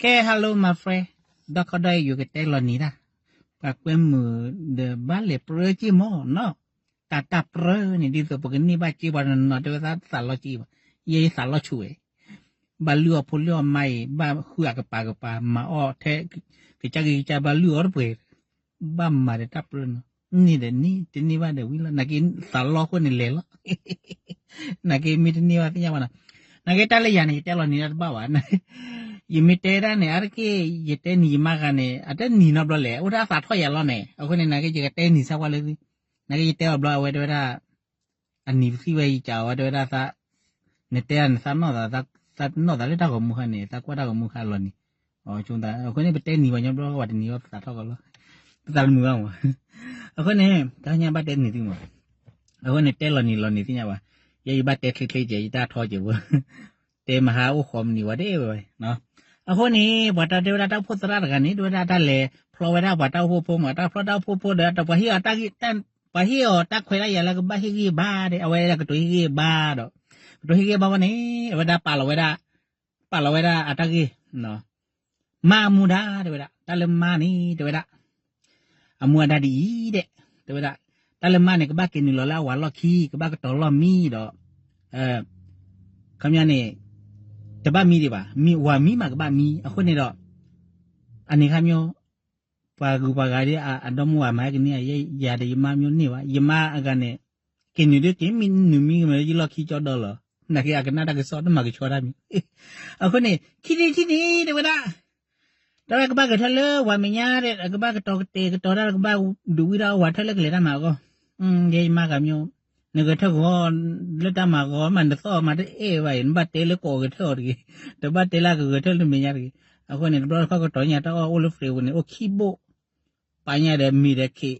ကဲ hello my friend, ဒီခီဒီးယကတဲလီၤနံၤတၢ်, ပှၤကွဲမုာ်ဒီးဘၣ်လဲၤပြၢက့ၢ်မီၢ်နီၤ, တၢ်တၢ်ပြၢန့ၣ် ဒ်သိးပကန့ၢ်ဘၣ်က့ၢ်ပှၤနီၤနီၤ တဲဝဲသးသးလီဆံးဘၣ်, ယဲယသးလီဆူၣ်ဝဲ, ဘၣ်လုၢ်အီၣ်ဖိလုၢ်အီၣ်မါအံၤ ဘၣ်ဃုအကပၤကပၤ မၤအီၣ်ထဲ ကစၢ်ဂ့ၤကစၢ်ဘၣ်လုၢ်အီၣ်တပှဲၤ ဘၣ်မၤဒီးတၢ်ပြၢနီၤ, န့ၢ်ဒီးန့ၢ် တန့ၢ်ဘၣ်ဒီးဝံၤလီၤ, နာ်က့သးလီခိၣ်န့ၣ်လဲၤလီၤ, နာ်က့မ့ၢ်တန့ၢ်ဘၣ်သ့ၣ်ညါဘၣ်နီၤ, နာ်က့တၢ်လၢယၤန့ၣ် ယတဲလီၤနံၤတၢ်တဘၣ်ဘၣ်, ယမ့ၢ်တဲဒၣ်န့ၣ် အါတက့ၢ် ယတဲနံၤယမါဂၤန့ၣ် အတနံၤနီတဘျီလဲၣ် အိၣ်ဒၣ်သးထီၣ်ယၤလီၤန့ၣ်, အဃိန့ၣ် နာ်က့ယကတဲနံၤဆၢကွၢ်လၢသု, နာ်က့ယတဲအီၤဘျီအဝဲတဲဝဲဒၣ် အနံၤပသံၣ်ဝဲယကးအီၤဝဲတဲဝဲဒၣ်သး, နတဲအီၤန့ၣ် သးနီၢ်သး, သးနီၢ်သးလၢတၢ်ဂီၤမူခါန့ၣ် သးကွၢ်တၢ်ဂီၤမူခါအလီၢ်န့ၣ်, အဃိန့ၣ် ပတဲနံၤပှၤညီဘျီဝဲတနံၤဝဲပသးထီၣ်ကီးလီၤ, ပသးတမုာ်ဘၣ်မး, အဃိန့ၣ် တၢ်ညါဘၣ်တဲနံၤသုမး, အဃိန့ၣ် တဲလီၤနံၤလီၤနံၤသ့ၣ်ညါဘၣ်, ယဲယဘၣ်တဲချ့ချ့ကဲ ယတၢ်ထီကဲဝဲ တဲမဟါအိၣ်ဃီမနံၤဝဲဒၣ်ဝဲ, အဃိန့ၣ် ပှၤတၢ်တဲဝဲဒၣ်တၢ်အိၣ်ဖှိၣ်သရၣ်တဂၤန့ၣ် တဲဝဲဒၣ်တၢ်လဲၤဖျီဝဲဒၣ်ပှၤတၢ်အိၣ်ဖှိၣ်ဖိမး တၢ်ဖျီတၢ်အိၣ်ဖှိၣ်ဖိဒီး ပှၤဟ့ၣ်အီၤတၢ်ခွဲးတၢ်ယာ်လၢကဘၣ်ဟ့ၣ်ဂံၢ်ဘါဒီး အဝဲဒၣ်ကတိၤဟ့ၣ်ဂံၢ်ဘါဒီး, ကတိၤဟ့ၣ်ဂံၢ်ဘါဝဲန့ၣ် အဝဲဒၣ်ပာ်လီၤဝဲဒၣ်, ပာ်လီၤဝဲဒၣ်အတၢ်ဂ့ၢ် မါအမူဒါ တဲဝဲဒၣ် တၢ်လၢမါန့ၣ် တဲဝဲဒၣ် အမူအဒါဒ်အံၤဒဲး, တဲဝဲဒၣ် တၢ်လၢမါန့ၣ် ကဘၣ်က့ၤနုာ်လီၤလၢအဝၤလီၢ်ခံ ကဘၣ်ကတီၤလီၢ်မံဒီး, ခီပညီန့ၣ် တဘၣ်မံဒံးဘၣ်, မံဝၤမံမးကဘၣ်မံ အဃိန့ၣ်ဒီး, အန့ၣ်ခါမီ ပှၤဂုၤပှၤဂၤဒ်အဒီမါဝၤမၤကန့ၢ် ယၤဒီးယမါမီန့ၢ်ဘၣ်, ယမါအဂၤန့ၣ် က့ၤနုာ်ဒ်က့ၤမံနုာ်မံကမၢယလီၢ်ခံကၠီဒီလီၤ, နာ်က့အကနၣ်တၢ်ကစီၣ်တမၤကဆှီတၢ်မံ, အဃိန့ၣ် ခံထံၣ်ထံၣ်န့ၣ် တဲဝဲဒၣ် တဲဝဲကဘၣ်ဂဲၤထၢၣ်လၢဝၤမဲာ်ညါ, ကဘၣ်ကတီၤကတဲာ်ကတီၤတၢ် ကဘၣ်ဒုးဝံၣ်ဒၣ်ဝၤထၢၣ်လၢကလဲၤတၢ်မၤအဂီၢ်, ယဲယမါဂၤမီ, နဂဲၤထၢၣ်ဂီၤ လၢတၢ်မၤဂီၤမး နသီၣ်မၤတအဲၣ်ဘၣ်အံၤ နဘၣ်တဲလၢကိးဂဲၤထၢၣ်အီၤတဂ့ၤ, တဘၣ်တဲလၢကဂဲၤထၢၣ်လၢမဲာ်ညါတဂ့ၤ, အဃိန့ၣ် တဘျီတခီၣ်ကတီၤညါတၢ်အီၣ်အိၣ်လၢ fridge ပူၤန့ၣ် အိၣ်ခံဘိၣ်, ပာ်ညါဒီးမ့ၤဒီးခ့း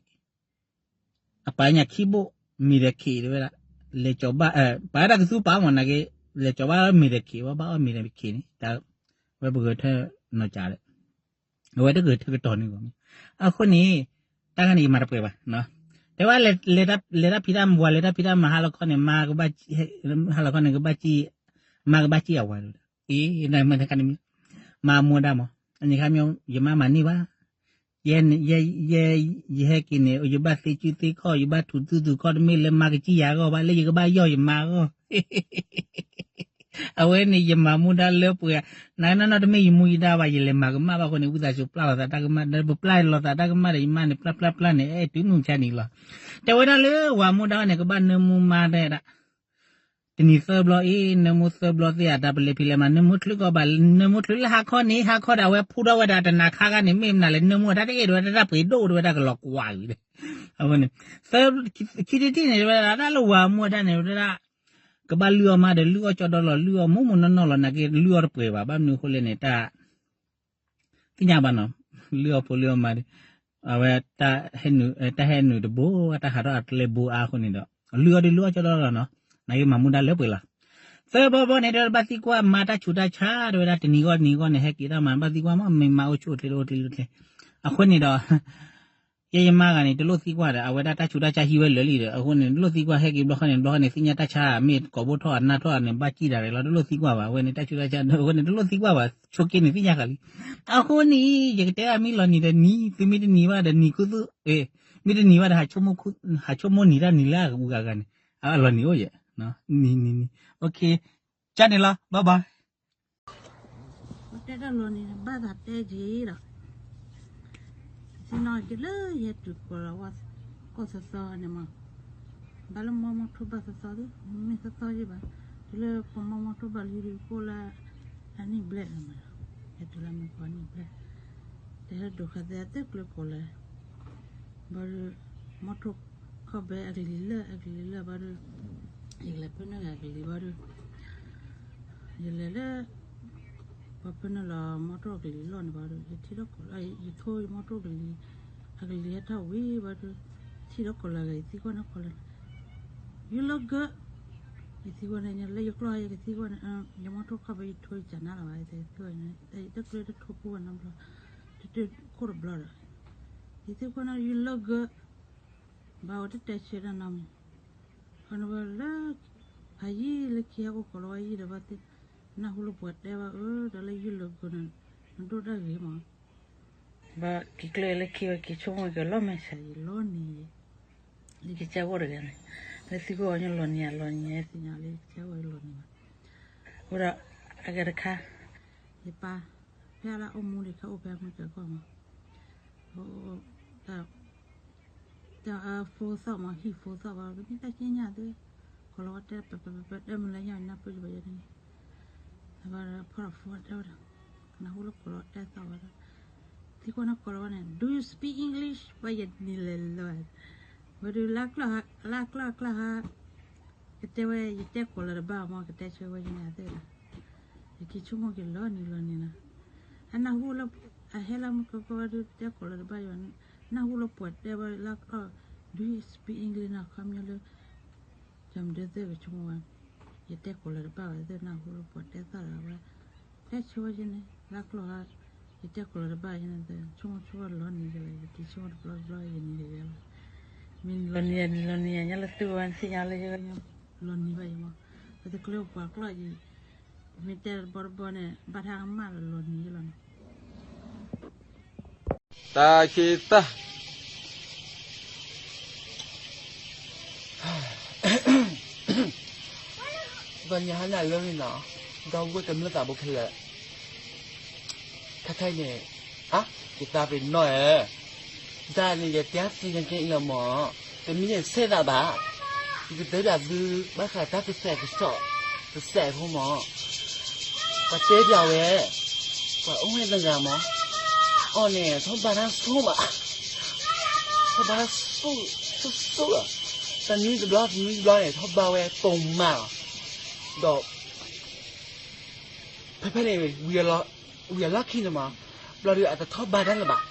အပာ်ညါခံဘိၣ် မ့ၤဒီးခ့းတဲဝဲဒၣ်, လဲၤကၠီၤဘၣ်, ပာ်ဒၣ်ကသူပာ်မ့ၢ်နာ်က့, လဲၤကၠီၤဘၣ်မ့ၤဒီးခ့း ဝဲဘၣ်အီၣ်မ့ၤဒီးခ့းန့ၣ်, ဝဲပဂဲၤထၢၣ်နီၤကးဒီး, အဝဲတဂဲၤထၢၣ်ကတီၤန့ၣ်ဂီၢ်မ့ၢ်, အဃိန့ၣ် တၢ်ဂၤန့ၣ်ယမၤတပှဲၤဘၣ်, တဲဝဲလဲၤတၢ်ဖံးတၢ်မၤ ဝၤလဲၤတၢ်ဖံးတၢ်မၤဟါလီၤခီန့ၣ် မါကဘၣ်, ဟါလီၤခီန့ၣ် ကဘၣ်စံၣ်, မါကဘၣ်စံၣ်အဝၤဒီး, အ့ နမ့ၢ်တခါန့ၣ်မ့ၢ်, မါမူဒါမး, အန့ၣ်ခါမီ ယမါမၤန့ၢ်ဘၣ် ယဲ ယဟဲက့ၤန့ၣ် ယဘၣ်သ့စုသ့ခီၣ် ယဘၣ်ထူးသူသူခီၣ် တမ့ၢ်လၢမါကစံၣ်ယၤအဂီၢ်ဘၣ် လၢယကဘၣ်ယီၢ်ယမါအဂီၢ်, အဝဲန့ၣ် ယမၤမူဒါလၢပှဲၤ, နနီၢ်နီၢ်တမ့ၢ်ယမူယဒါဘၣ် ယလဲၤမၤကမၣ်ဘၣ်အဃိန့ၣ် ဝံသးစူၤပျၢ်လီၤသးတၢ်ကမၣ် ဒီးပပျၢ်လီၤသးတၢ်ကမၣ်ဒီး ယမါန့ၣ်ပျၢ်ပျၢ်ပျၢ်န့ၣ် အဲၣ်တုၤမုၢ်မဆါနံၤလီၤ, တဲဝဲဒၣ်လၢဝၤမူဒါန့ၣ် ကဘၣ်နၢမူမါတဲဒၣ် တနံၤသၢဘျီအ့ၣ် နၢမူသၢဘျီသ့ၣ် အတၢ်ပလဲၤဖံးလဲၤမၤ နၢမူချုးကီးဘၣ် နၢမူချုးလၢဟါခီန့ၣ် ဟါခီဒီး အဝဲဖူထီၣ်ဝဲဒၣ်တနၤခါဂၤန့ၣ် မ့ၢ်မနုၤလဲၣ် နၢမူအတၢ်တအဲၣ်ဒိးဝဲ တၢ်တၢ်ပှ့ၤဒိၣ်ဒိၣ်ဝဲဒၣ်ကလီၤကွၢ်ဝံၤဒီး အဝဲန့ၣ် သၢ ခံထံၣ်တထံၣ်န့ၣ် တဲဝဲဒၣ် တၢ်လၢဝၤမူအတၢ်န့ၣ် တဲဝဲဒၣ် ကဘၣ်လုၢ်အီၣ်မါဒီး လုၢ်အီၣ်ကၠီဒီလီၤ လုၢ်အီၣ်မိၢ်မိၢ်နီၢ်နီၢ်လီၤ နာ်က့ လုၢ်အီၣ်တပှဲၤဘၣ် ဘၣ်မနုၤအဃိလဲၣ်န့ၣ် တၢ် သ့ၣ်ညါဘၣ်နီၤ လုၢ်အီၣ်ဖိလုၢ်အီၣ်မါဒီး အဝဲ တၢ်ဟဲနုာ်တဘိ တၢ်ဟးထီၣ်အကျဲဘိအါအဃိန့ၣ်ဒီး လုၢ်အီၣ်ဒုးလုၢ်အီၣ်ကၠီဒီလီၤနီၤ နာ်က့မၤမူဒါလၢပှဲၤလီၤ သၢဘီဘီန့ၣ် တဲဝဲဒၣ်ဘၣ်သံကွၢ်မါတၢ်ဆူးတၢ်ဆါ တဲဝဲဒၣ်တနံၤဂီၢ်တနံၤဂီၢ်န့ၣ် ဟဲက့ၤတၢ်မၤ ဘၣ်သံကွၢ်မ့ၢ်မ့ၢ်မါအိၣ်ဆူၣ်အိၣ်ချ့အိၣ်ချ့အိၣ်ချ့ အဃိန့ၣ်ဒီး ယဲယမါဂၤန့ၣ် တလိၣ်သံကွၢ်ဒီး အဝဲဒၣ်တၢ်ဆူးတၢ်ဆါဟံးဝဲလၢာ်လံဒီး အဃိန့ၣ် တလိၣ်သံကွၢ် ဟဲက့ၤဘျီခီန့ၣ် ဘျီခီန့ၣ် သ့ၣ်ညါတၢ်ဆါ မ့ၢ်ကိးဘိထီၣ်အနၢ်ထီၣ်န့ၣ် ဘၣ်စံၣ်ဒၣ်ရဲၣ်လီၤ တလိၣ်သံကွၢ်ဘၣ် အဝဲန့ၣ် တၢ်ဆူးတၢ်ဆါ အဃိန့ၣ် တလိၣ်သံကွၢ်ဘၣ် ဆိးက့န့ၣ် သ့ၣ်ညါဃာ်လံ အဃိန့ၣ် ယကတဲအမ့ၢ်လီၤနံၤဒီးနံၤ သုမ့ၢ်တနံၤဘၣ်ဒီးနံၤခူသူၣ် မ့ၢ်တနံၤဘၣ်ဒီး ဟးဆိကမိၣ်နံၤတၢ်နံၤလၢအဂၤဂၤန့ၣ် အလီၤနံၤအိၣ်ယဲၢ် နံၤနံၤနံၤ ကန့ၣ်လီၤ bye bye ပတဲတၢ်လီၤနံၤန့ၣ် ဘၣ်သးတဲက့ၤဒီး သ့ၣ်နီၣ်က့ၤလၢယဟဲတုၤကိးလီၤဝဲ ကီၢ်သီသီန့ၣ်မး ဘၣ်လၢမီမီထိၣ်ဘၣ်သီသီသ့ မ့ၢ်သီသီယ့ၢ်ဘၣ် တုၤလၢပမီမီထိၣ်ဘၣ်လံဒုးကိၢ်လၢ အနံၣ်ဘျဲၣ်လီၤမး ဟဲတုၤလၢမုၢ်ကီၢ်နံၣ်ဘျဲၣ် တဟဲဒိးခါသဲသ့ကျၢၤကိးလၢ ဘၣ်ဒီး မီထိၣ်ခီၣ်ဘဲအကလံၤလၢအကလံၤလၢဘၣ်ဒီး ယကလဲၤဖၢနုာ်ဂၤကလံၤဘၣ်ဒီး ယလဲၤလၢ ပှၤဖၢနုာ်လီၤ မီထိၣ်အကလံၤလီၢ်န့ၣ်ဘၣ်ဒီး ယထံၣ်ထီၣ်ကီးလၢ ယထိယမီထိၣ်ကလံၤ အကလံၤဟဲထီၣ်ဝံၤဘၣ်ဒီး ထံၣ်ထီၣ်ကီးလၢအဂၤ ယသံကွၢ်န့ၣ်ကီးလၢ You look good ယသံကွၢ်န့ၣ် လၢယကျီၢ်ယကသံကွၢ်န့ၣ် ယမီထိၣ်ခီၣ်ဘဲယထိယကနၣ်လီၤဘၣ် ယသံကွၢ်န့ၣ် တၢ်ကျၢတထိဖိဘၣ်နီတဘျီ တခိၣ်တဘျီဒီး ယသံကွၢ်န့ၣ် You look good ဘၣ်ဝဲတတဲဆၢဒၣ်နီတမံၤ ခီန့ၣ်ဝဲလၢ ဖးယံာ်လၢခံဟဲအိၣ်ခိးလီၤဝဲယံာ်ဒီးဘၣ်သ့ၣ် နၢ်ဟူလၢပှၤတဲဘၣ်အၢ ဒီးလၢ You look good န့ၣ် ဒိၣ်ဒၣ်ဂ့ၤမး, ဘၣ်က့ၤကျၢၢ်လၢခံဝဲက့ၤဆိကမိၣ်က့ၤလီၤမဲာ်ဆှးယံာ်လီၤနံၤယံာ်, လၢကစၢ်ဂီၢ်တဂၤန့ၣ်, လၢသုဂီၢ်အီၤညီလီၤနံၤအလီၤနံၤ သ့ၣ်ညါလၢကစၢ်ဂီၢ်လီၤနံၤဘၣ်, အဃိဒီး, အဂၤတခါ, ယပၢ်, ဖဲအလၢအိၣ်မူဒံးခါအိၣ်ဖဲမုၢ်ကၢကီၢ်မး, အိၣ်, တၢ် တၢ် phone သီၣ်မး ဟံၣ် phone သီၣ်ဘၣ် ပမ့ၢ်တၢ်က့ညါသု, ကိးလီၤဝဲတဲ ပပပပတဲမုၢ်လၢညါ နၢ်ပၢၢ်ယဘၣ်ယဲန့ၣ်, ဖီၣ်ဒီး phone တဲဝဲဒၣ်, နၢ်ဟူလၢကိးလီၤတဲသီၣ်ဝဲဒၣ်, သံကွၢ်နၢ်ကိးလီၤဝဲန့ၣ် Do you speak English? ပှၤယနံၤလဲၤလီၤ, ဝဲဒုးလၢကျီၢ်ဟါ လၢကျီၢ်ကျီၢ်ဟါ ကတဲဝဲ ယတဲကိးလၢၤတဘၣ်မး ကတဲဆၢဝဲယန့ၣ်သ့ၣ်ဒီး, ယက့ၤဆိကမိၣ်က့ၤလီၤနံၤလီၤနံၤလီၤ, အနၢ်ဟူလၢ, အဟဲလၢမုၢ်ကၢကီၢ်ဝဲဒုးတဲကိးလၢၤတဘၣ်ယၤ, နၢ်ဟူလၢပှၤတဲဝဲလၢကျီၢ်, Do you speak English နီၤ ခီပညီလၢ ကမဒုးသ့ၣ်ကဆိကမိၣ်ဝဲ, ယတဲကိးလၢၤတဘၣ်ဝဲသ့ၣ်နၢ်ဟူလၢပှၤတဲသီၣ်ဒီးဝဲ, တဲဆၢဝဲယန့ၣ် လၢကျီၢ်ဟါ, ယတဲကိးလၢၤတဘၣ်ယန့ၣ် ဆိကမိၣ်ဆိကမိၣ်လီၤနံၤယလီၤ ယက့ၤဆိကမိၣ်တဘျီတဘျီယနံၤတဂ့ၤလီၤ, မ့ၢ်လီၤနံၤယနံၤလီၤနံၤယၤ ညါလၢသုဝဲသ့ၣ်ညါလၢယဂၤ လီၤနံၤဘၣ်ယမး, ပတကျၢၤပှၤကျီၢ်အံၤ, မ့ၢ်တဲတဘီတဘီန့ၣ် ဘၣ်တၢ်ကမၣ်လီၤလီၤနံၤယလီၤန့ၣ် တၢ်ခံတၢ်, ဒီးညါဟါနၤလၢန့ၣ်နီၤ, ဒီပုၢ်ဝဲၢ်ကမျၢၢ်သးဘိခဲလၢာ်, ခဲခဲအံၤန့ၣ်, ယသးပ့ၤနီၣ်ဧၢ, ဒ်န့ၣ်ယတဲသ့ၣ်ညါကဲအံၤလီၤမး, တမ့ၢ်ယဆဲးသးဘၣ်, ယကတဲဘၣ်သု ဘၣ်ဃးတၢ်ကစဲးကစီၣ်, ကစဲးဖိမး ပှၤတဲပၠးဝဲ, ပှၤအိၣ်ဝဲတဂၤမး, အီၤန့ၣ် ထီၣ်ဘါတၢ်ဆိၣ်ဘၣ်, ထီၣ်ဘါတၢ်ဆိၣ်, ဆိၣ်ဆိၣ်လီၤ, တနွံတဘျီ တနွံတဘျီန့ၣ် ထီၣ်ဘါဝဲပိာ်မးလီၤ, ဒီး ဖဲဖဲန့ၣ် ဝံၤအလီၢ်ခံန့ၣ်မး, ဘျီဒုးအတထီၣ်ဘါတၢ်လၢၤဘၣ်,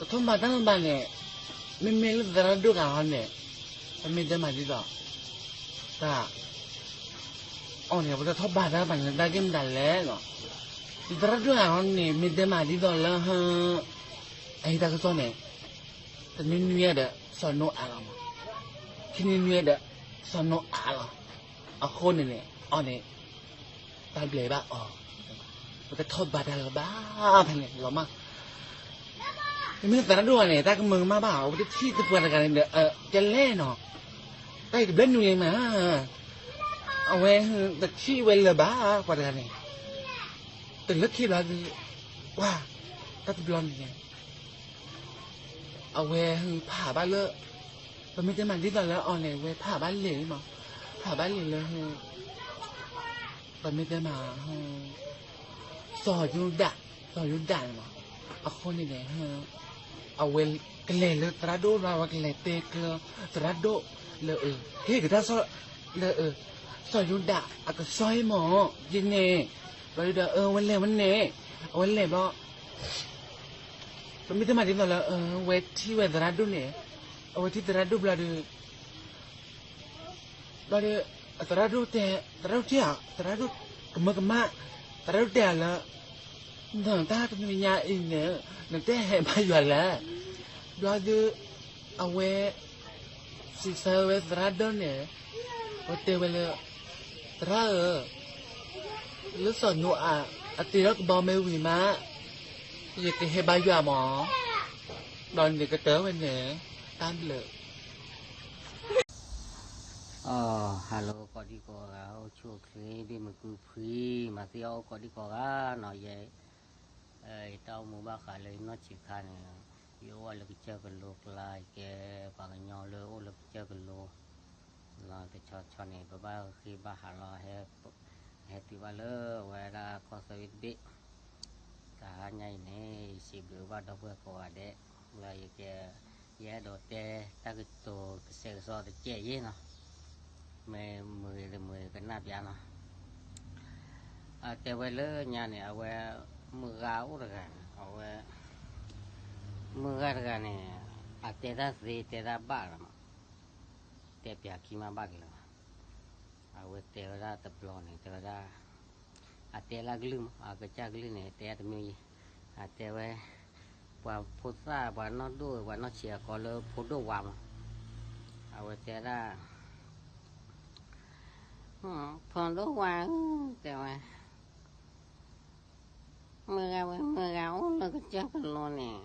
တထီၣ်ဘါတၢ်လၢၤဘၣ်န့ၣ်, မ့မ့ၢ်လၢသရၣ်ဒိၣ်ဂၤဟီန့ၣ်, ပမ့ၢ်တဲမၤဒ်သိး, တၢ် အီၤန့ၣ် ပတထီၣ်ဘါတၢ်ဘၣ်န့ၣ် တၢ်က့ၢ်မတၤလဲၣ်နီၤ, သရၣ်ဒိၣ်ဂၤဟီန့ၣ် မ့ၢ်တဲမၤဒ်သိးလၢ အဟံးတၢ်ကစီၣ်န့ၣ်, တနွံနွံဒီး စီၤနိအၤလီၤမး, ခံနွံနွံဒီး စီၤနိအၤလီၤ, အဃိန့ၣ်န့ၣ် အီၤန့ၣ် တၢ်ဘျဲးဘၣ်အီၤ, ပတထီၣ်ဘါတၢ်လၢၤဘၣ် ဖဲန့ၣ်လီၤမး, မ့မ့ၢ်သရၣ်ဒိၣ်ဂၤန့ၣ် တၢ်ကမၢကမၣ်ဘၣ် အဝဲတထံၣ်တပှၤတဂၤန့ၣ်ဒီး ကလဲၣ်နီၤ, တၢ်အံၤတဘျဲၣ်နုာ်လံမး, အဝဲတထံၣ်ဝဲလၢၤဘၣ် ပှၤတဂၤန့ၣ်, တလၢခံဘျီဒုး, ပှၤ, တၢ်တဘျီန့ၣ်န့ၣ် အဝဲဟဲဖးဘၣ်လၢ, ပမ့ၢ်တဲမၤဒ်သိးလၢအီၤန့ၣ် ဝဲဖးဘၣ်လံာ်မး, ဖးဘၣ်လံာ်လၢ ပမ့ၢ်တဲမၤ, စီၤယူဒၤ, စီၤယူဒၤန့ၣ်မး, အဃိန့ၣ်န့ၣ်, အဝဲကလဲၤလၢသရၣ်ဒိၣ်လီၤ အဝဲကလဲၤတဲကျၢၤသရၣ်ဒိၣ်လၢအ, ဟ့ၣ်ကဒါလၢ, စီၤယူဒၤအကစီၣ်အံၤမး, ယန့ၣ်, ဘျီဒုးဒီး အဝဲလဲၤဝဲန့ၣ်, အဝဲလဲၤဘျီ ပမ့ၢ်တဲမၤဒ်သိးလၢ ဝဲထံၣ်ဝဲသရၣ်ဒိၣ်န့ၣ်, အဝဲထံၣ်သရၣ်ဒိၣ်ဘျီဒီး, ဘျီဒီး, သရၣ်ဒိၣ်တဲ, သရၣ်ဒိၣ်တဲဧါ, သရၣ်ဒိၣ်ကမၢကမၣ်, သရၣ်ဒိၣ်တဲဧါလၢ, နတၢ်တနံၤညါအံၤန့ၣ်, နတဟဲဘါယွၤလဲၣ်, ဘျီဒီး, အဝဲ စံးဆၢဝဲသရၣ်ဒိၣ်န့ၣ်, အဝဲတဲဝဲလၢ, သရၣ်ဧၢ, လၢစီၤနိအၤအတ့ထီၣ်ကဘီမ့ၢ်ဝံၤမး, ယကဟဲဘါယွၤမး, ဒီးန့ၣ်ကတၢၢ်ဝဲန့ၣ်, တၢ်ဘျုး Hello ကိးဒံကိးဂၤ အိၣ်ဆူၣ်အိၣ်ချ့ ဘ့ၣ်မုာ်ကုဖှံ မၤသံအီၣ်အိၣ်ကိးဒံကိးဂၤနီၤ ယဲ, ယတၢ်အိၣ်မူဘၣ်ဃးလၢယနီၢ်ဆံးခါန့ၣ်, ယအိၣ်ဝဲလၢကစၢၢ်ကလိကျါ ယကဲပှၤကညီလၢအိၣ်လၢကစၢၢ်ကလိ, တဆီဆီန့ၣ် ပဘၣ်ဃ့ဘၣ်ဟးလီၤ, ဟဲတုၤဘၣ်လၢအဝဲဒၣ်ကီၢ်သၢဝံၣ်တဘ့ၣ်, တဟါညါအံၤန့ၣ် ယစံးဘျုးဘၣ်ဒီပုၢ်ဝဲၢ်ကိးဂၤဒဲး, လၢယက ယအဲၣ်ဒိးတဲတၢ်ကတိၤကစဲးကစီးတကဲးယဲနီၤ, မ့ၢ်မုာ်ဂ့ၤတမုာ်ဂ့ၤကနၣ်ပျးနီၤ, အတဲဝဲလၢညါန့ၣ် အဝဲ မုၢ်ဂၤအိၣ်တဂၤန့ၣ် အဝဲ မုၢ်ဂၤတဂၤန့ၣ် အတဲတၢ်သ့တဲတၢ်ဘၣ်လီၤမး, တဲပျးခံမးဘၣ်က့ၤလီၤ, အဝဲတဲဝဲဒၣ်တဘျီန့ၣ် တဲဝဲဒၣ် အတဲလၢအကလုၢ်မး အကစၢ်ကလုၢ်န့ၣ် တဲတမံၤယံၤ, အတဲဝဲ ပှၤဖိသၣ်ပှၤနီၢ်ဒိၣ် ပှၤနီၢ်ဆံးအကိးလၢဖိဒိၣ်ဝါမး, အဝဲတဲဒၣ် ဖိဒိၣ်ဝါဧၢ တဲဝဲ မုၢ်ဂၤဝဲမုၢ်ဂၤအိၣ်လၢကစၢၢ်ကလိန့ၣ်,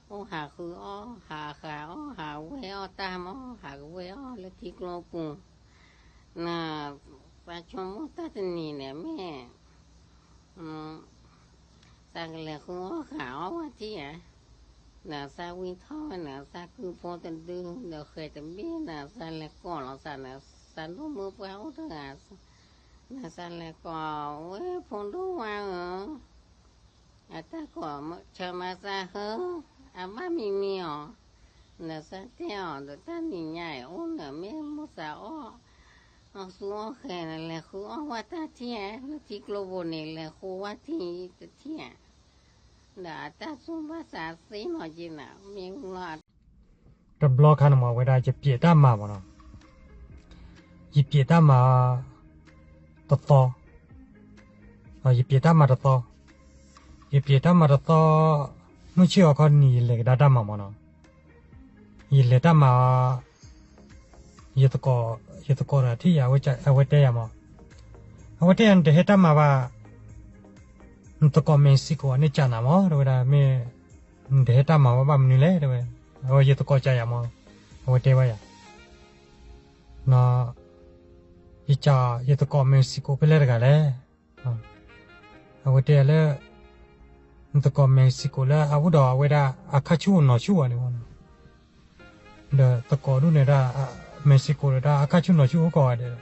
အိၣ်ဟးဃုအီၣ် ဟးဃုအီၣ် ဟးဝဲအီၣ်တၢ်မီၤ ဟးကဝဲအီၣ်လၢထံကျိပူၤ, န သးဆိကမိၣ်တၢ်တနံၤန့ၣ်မ့ၢ် သးကလဲၤဃုအီၣ်ဃုအီၣ်ဝဲထံၣ်ဧါ, နသးဝံထီၣ်ဝဲ နသးကုဖိတဒု ဒီးဃဲၤတဘ့ၣ် နသးလဲၤကိးလီၤသး နသးဒိၣ်မုၢ်ပှၢ်အိၣ်တဂၤ နသးလဲၤကိးဝဲ ဖိဒိၣ်ဝါဧၢ, အတၢ်ကိးဆၢမၤသးဟၢ, အဘၣ်မံမံအီၤ, နသးတဲအီၤဒီးတၢ်နံၤညါအံၤ အိၣ်နမ့ၢ်မိၢ်သးအီၣ် အီၣ်သူအီၣ်ဃဲၤ နလဲၤဃုအီၣ်ဝဲတၢ်ထံၣ်ဧါ, လၢထံကျိပူၤန့ၣ် လဲၤဃုဝဲထံၣ်တထံၣ်ဧါ, ဒီးအတၢ်သူၣ်ဘၣ်သးသ့နီၤက့နၤ မ့ၢ်လီၤ တဘျီခါန့ၣ်မ့ၢ်ဝဲဒၣ် ယပျဲးတၢ်မၤမ့ၢ်နီၤ, ယပျဲးတၢ်မၤတသီ, ယပျဲးတၢ်မၤတသီ, ယပျဲးတၢ်မၤတသီ, မုၢ်ဆ့ၣ်အီၤခီနံၤ ယလဲၤကဒါတၢ်မၤမ့ၢ်နီၤ, ယလဲၤတၢ်မၤ ယသကိး, ယသကိးတဂၤထံၣ်ယၤ အဝဲတဲယၤမ့ၢ်, အဝဲတဲယၤ နတဟဲတၢ်မၤဘၣ်, နသကိး Mexico န့ၣ်ကးနၤမ့ၢ် တဲဝဲဒၣ် မ့ၢ် နတဟဲတၢ်မၤဘၣ် ဘၣ်မနုၤလဲၣ် တဲဝဲ, အဝဲယသကိးကးယၤမ့ၢ်, အဝဲတဲဝဲယၤ ယကး ယသကိး Mexico ဖဲလဲၣ်တဂၤလဲၣ်, အဝဲတဲယၤလၢ နသကိး Mexico လၢအအိၣ်ဒီးအဝဲဒၣ်အခါဆူၣ်နီၤဆူၣ်ဘၣ်န့ၣ်မ့ၢ်နီၤ, ဒီးသကိးဒူၣ်န့ၣ်ဒၣ် Mexico ဒီးဒၣ်အခါဆူၣ်နီၤဆူၣ်အိၣ်ကိးဂၤဒဲး,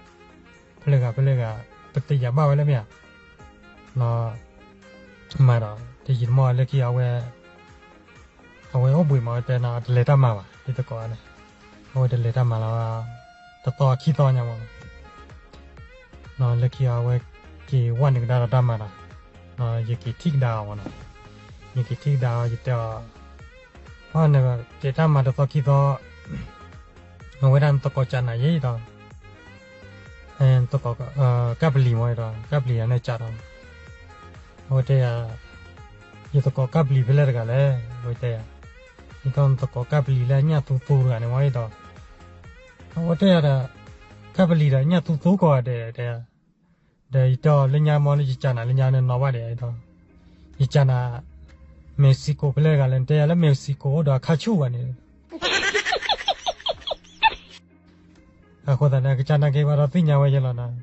ဖဲလဲၣ်ဂၤဖဲလဲၣ်ဂၤ ပသ့ၣ်ညါဘၣ်ဝဲလၢမ့ၢ်ဧါ, မၤဒီး တယံာ်တမီၢ်လၢခံအဝဲ အဝဲအိၣ်ဘှံးမး တဲနီၤ တလဲၤတၢ်မၤဘၣ် ယသကိးန့ၣ်, အဝဲတလဲၤတၢ်မၤလီၤ, တသီခံသီညါမး လၢခံအဝဲက့ၤဝဲနုာ်ကဒါဒီးတၢ်မၤဒီး ယက့ၤထံၣ်ကဒါအီၤမးနီၤ, ယက့ၤထံၣ်ကဒါအီၤ ယတဲအီၤ, နက့ၤတၢ်မၤတသီခံသီ အဝဲဒၣ်နသကိးကးနၤယဲဒီး သကိး ကၣ်ပလံၤမ့ၢ်ဒီး ကၣ်ပလံၤယၤန့ၣ်ကးဒီး အဝဲတဲယၤ, ယသကိးကၣ်ပလံၤဖဲလဲၣ်တဂၤလဲၣ် အဝဲတဲယၤ, ယကနသကိးကၣ်ပလံၤလၢအညၣ်သူသူတဂၤန့ၣ်မ့ၢ်ဒီး အဝဲတဲယၤဒီး ကၣ်ပလံၤဒီးညၣ်သူသူကိးဂၤဒဲးတဲယၤ, ဒီးယတဲအီၤလၢညါမ့ၢ်လၢယကးနၤလၢညါန့ၣ်နီၢ်ဘၣ်ဒဲးဒီး, ယကးနၤ Mexico ဖဲလဲၣ်တဂၤလဲၣ် နတဲယၤလၢ Mexico အိၣ်ဒီးအခါဆူၣ်ဘၣ်န့ၣ် အဃိသတးန့ၣ် အကစၢ်နာ်က့ဘၣ်ဒီးသ့ၣ်ညါဝဲယဲလီၤနီၤ,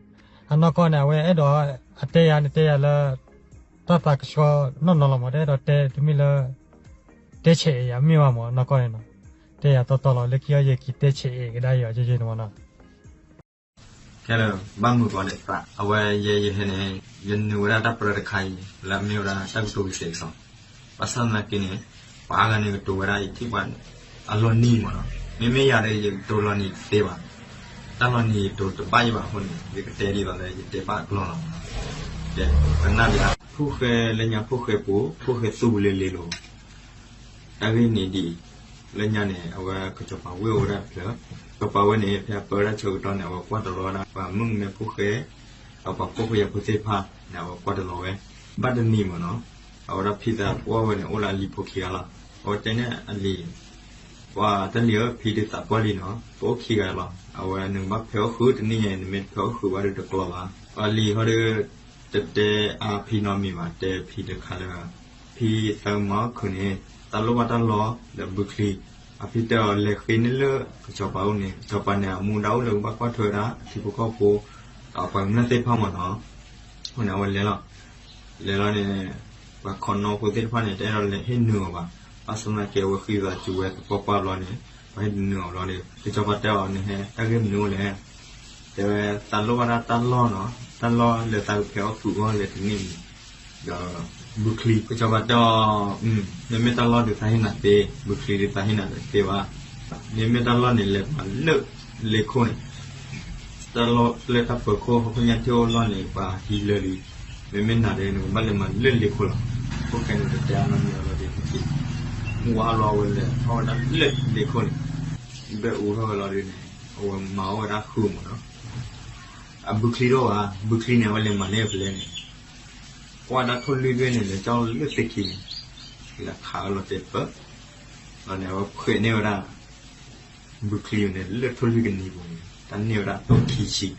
အနီၢ်ကီၢ်န့ၣ် အဝဲအဲၣ်ဒိး အတဲယၤန့ၣ်တဲယၤလၢ တၢ်သးကဆှီနီၢ်နီၢ်လီၤမး တအဲၣ်ဒိးတဲတမ့ၢ်လၢ တဲဆဲးအံၤယၤမ့ၢ်ဘၣ်မး အနီၢ်ကီၢ်န့ၣ်နီၤ, တဲယၤတီတီလီၤ လၢခံအီၤယက့ၤတဲဆဲးအံၤကဒါယၤကဲကဲန့ၣ်မးနီၤ ခဲလၢာ် ဘၣ်မုာ်ကီးဒဲးသး အဝဲယဲယဟဲန့ၣ် ယနုာ်ဝဲဒၣ်တၢ်ပြၢတခါအံၤ လၢအမ့ၢ်ဝဲဒၣ်တၢ်ကတိၤကစဲးကစီး, ဘၣ်ဆၣ်သနာ်က့န့ၣ် ပှၤအါဂၤန့ၣ်ကတိၤဝဲဒၣ်ယထံၣ်ပှၤ အလီၤနံၤမးနီၤ, မ့မ့ၢ်ယၤဒီးယကတိၤလီၤနံၤတသ့ဘၣ်, တၢ်လီၤနံၤယကတိၤတဘၣ်ယဘၣ်အဃိန့ၣ် ယကတဲဒ်သိးလၢယတဲဘၣ်အကျိၤလီၤမးနီၤ, ကနၣ်ဒံး ဖိၣ်ဃဲလၢညါဖိၣ်ဃဲပူၤ ဖိၣ်ဃဲသူလ့ၤလ့ၤလီၤ တၢ်ဂ့ၢ်န့ၣ်ဒ်အံၤ, လၢညါန့ၣ် အဝဲကစီၤပၤဝ့ၢ်အိၣ်ဝဲဒၣ်တဖျၢၣ်, ကစီၤပၤဝ့ၢ်န့ၣ် ဖဲအပၢဝဲဒၣ်ဆၢကတီၢ်န့ၣ် အဝဲကွၢ်တလီၤဝဲဒၣ် ပှၤမုၣ်ကမဲဖိၣ်ဃဲ, ဒီးပှၤဖိၣ်ဃဲယၤဖိသ့ၣ်တဖၣ်န့ၣ် အဝဲကွၢ်တလီၤဝဲ, ဘၣ်တနံၤမးနီၤ, အဝဲဒၣ်ဖံသးပှၢ်ဝဲန့ၣ် အိၣ်လၢအလံၤဖိခံဂၤလီၤ, အဝဲတဲန့ၢ်အလံၤ, ပှၤတၢ်လံၤဧၢ ဖံဒုးသးပှၢ်လံနီၤ, ပအိၣ်ခံဂၤလီၤ, အဝဲနကဘၣ်ဖဲးအီၣ်ဃုာ်တနံၣ်ညါအံၤ နမ့ၢ်တဖဲးအီၣ်ဃုာ်ဘၣ်ဒီးတကျိၤဘၣ်, ပှၤလံၤဟီဒီး တတဲအါဖံနီတမံၤဘၣ်, တဲဖံတခါလၢ ဖံသးမၤအီၣ်ခုးန့ၣ် တၢ်လိၣ်ဘၣ်တၢ်လီၢ်လၢဘုချံ, အဖံတဲအီၤလဲၤဃ့န့ၢ်လၢကစီၤပၤအိၣ်န့ၣ် ကစီၤပၤန့ၣ် အမူဒါအိၣ်လၢကဘၣ်ကွၢ်ထွဲဝဲဒၣ် ထံဖိကီၢ်ဖိ ဒီးပှၤကမျၢၢ်သ့ၣ်တဖၣ်မးနီၤ, အဃိန့ၣ် အဝဲလဲၤလီၤ, လဲၤလီၤန့ၣ် ပှၤခီနီဖိသ့ၣ်တဖၣ်န့ၣ် တအဲၣ်ဒိးလဲၤဟ့ၣ်နုာ်အီၤဘၣ်, ဘၣ်ဆၣ်သနာ်က့ အဝဲဃ့သးစူၤဝဲသပှၢ်ပှၢ်ဘျီန့ၣ် ပှၤဟ့ၣ်နုာ်အီၤဘျီဒီး ကစီၤပၤတဲအီၤန့ၣ် ဟဲတၢ်ဂ့ၢ်မနုၤအိၣ်လဲၣ် တဲဝဲ သးလိၣ်ဘၣ်ဒၣ်တၢ်လီၢ်နီၤ, တၢ်လီၢ်လၢသးကဖဲးအီၣ်ဃုာ်အီၣ်လဲၤတန့ၢ်မံၤ, ဒီး ဘုချံ, ကစီၤပၤတဲအီၤ, မ့မ့ၢ်တၢ်လီၢ်ဒုးသးဟ့ၣ်နၤသ့, ဘုချံဒုးသးဟ့ၣ်နၤတသ့ဘၣ်, မ့မ့ၢ်တၢ်လီၢ်န့ၣ် လဲၤမၤလၢလ့ခိၣ်န့ၣ် တၢ်လီၢ်လၢတၢ်ပၢၤခိၣ် ဟီၣ်ခိၣ်ညါထံၣ်အိၣ်လီၢ်န့ၣ် ပှၤဟံးလၢာ်လံ, မ့မ့ၢ်နၤဒီး နကဘၣ်လဲၤမၤလၢလ့ခိၣ်လီၤ, ဖိၣ်ဃဲန့ၣ်တတဲအါနီတမံၤအီၤလီၤဒီး မူဝါလီၤ အဝဲလဲၤထီၣ်ဝဲဒၣ်လၢလ့ခိၣ်န့ၣ်, ဘဲၣ်အူထီၣ်ဝဲလီၤဒီးန့ၣ် အဝဲမၤအီၣ်ဝဲဒၣ်ဃုာ်မးနီၤ, အဘုချံတအိၣ်ဘၣ်, ဘုချံန့ၣ် အဝဲလဲၤမၤန့ၢ်ဖဲလဲၣ်န့ၣ် ကွၢ်ဒၣ်ထိၣ်လွံၢ်ဘ့ၣ်န့ၣ် လဲၤကၠီလၢသ့ၣ်ခံန့ၣ်, လဲၤခးအလီၤတဲာ်ပၢၢ်, ဒီးန့ၣ် အဝဲဖှဲးန့ၢ်ဝဲဒၣ် ဘုချံန့ၣ် လၢထိၣ်လွံၢ်ကနံၤပူၤန့ၣ် တၢ်န့ၢ်ဝဲဒၣ်သိခံဆံ,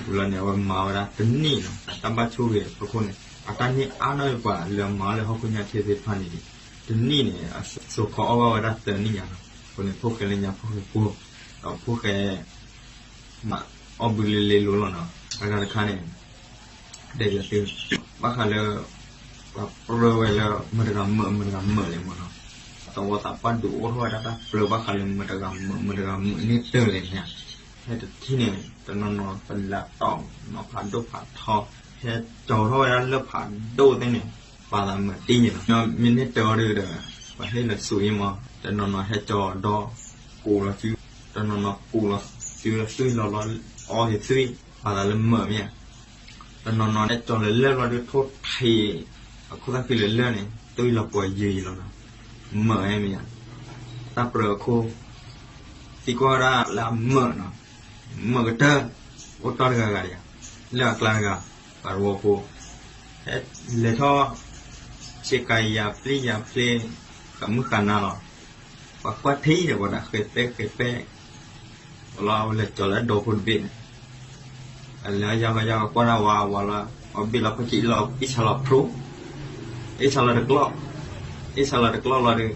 ဝံၤလီၤန့ၣ် အဝဲမၤဝဲဒၣ်တနံၣ်နီၤ တၢ်ဘၣ်ဆိၣ်ဂ့ၤအဖီခိၣ်န့ၣ် အတၢ်န့ၢ်အါန့ၢ်ပှၤလၢအမၤလၢဟီၣ်ခိၣ်ညါထံသ့ၣ်တဖၣ်န့ၣ်, တနံၣ်န့ၣ် အစိာ်ခီအီၣ်ဘၣ်ဝဲဒၣ်သၢနံၣ်ညါလီၤ. အဃိန့ၣ် ဖိၣ်ဃဲလၢညါဖီၣ်ဃဲဖိ, ဒီးဖိၣ်ဃဲ မၤအီၣ်ဘုလ့လ့လိၤလီၤနီၤ. အဂၤတခါန့ၣ် တဲဘၣ်သု, ဘၣ်ဃးလၢ ပှၤပြၢဝဲလၢမတၤတဂၤမၢာ် မတၤတဂၤမၢာ်လဲၣ်မနီၤ, သဝီသးပှၢ်ဒုးအိၣ်ထီၣ်ဝဲဒၣ်တၢ်ပြၢ ဘၣ်ဃးလၢမတၤတဂၤမၢာ် မတၤတဂၤမၢာ်န့ၢ်တၢ်လဲၣ်န့ၣ်, ဖဲတထံၣ်န့ၣ် တနီၤနီၤပလးတီၢ်နီၤ ဖးဒိၣ်ဖးထီ ဟဲကၠီၤထီၣ်ဝဲဒၣ်လၢဖးဒိၣ်သ့ၣ်န့ၣ်, ပှၤသးမၢာ်တ့ၢ်န့ၣ်လီၤ. မ့ၢ်န့ၢ်တၢ်အီၤဒီး ပှၤဟ့ၣ်လီၤစူၤအံၤမး, တနီၤနီၤဟဲကၠီၤဒီး ကိးလီၤစု, တနီၤနီၤကိးလီၤစု လီၤစုလီၤလီၤ အီက့ၤသွံၣ် ပှၤသးလၢမၢာ်မ့ၢ်ဧါ. တနီၤနီၤဟဲကၠီၤလၢလၢၢ်ဘျီဒုး ထိၣ်ထံး အခိၣ်သၣ်ခံလၢလၢၢ်န့ၣ် သွံၣ်လီၤပှီၤယံာ်ယံာ်လီၤနီၤ, မၢာ်မ့ၢ်ဧါ. တၢ်ပြၢအခိၣ် သံကွၢ်ဝဲဒၣ်လၢအမၢာ်နီၤ, မၢာ်ကတၢၢ်, အိၣ်တီၢ်တဂၤဂၤဒံးဧါ, လၢအကျါတဂၤ, ပှၤတဝီဖိ ဟဲလဲၤထီၣ် ဆ့ကၤယၤပျံၤယၤဖျ့ ဃးမုၢ်ဃးနၤလီၤ. ပှၤကွၢ်ထံဒီး ပှၤဒၣ်ဃဲၤပဲဃဲၤပဲ, ဝဲလီၤလဲၤကၠီၤလၢအဒိဖိတဘ့ၣ်န့ၣ်, အလဲၤယါဝဲယါဝဲကွၢ်ဒၣ်ဝဲ ဝဲလီၤ အဘ့ၣ်လီၤဖီၣ်ကံၣ်လီၤ အ့ၣ်ဆါလီၤဖျိ, အ့ၣ်ဆါလီၤတကျီၢ်, အ့ၣ်ဆါလီၤတကျီၢ်လီၤဒီး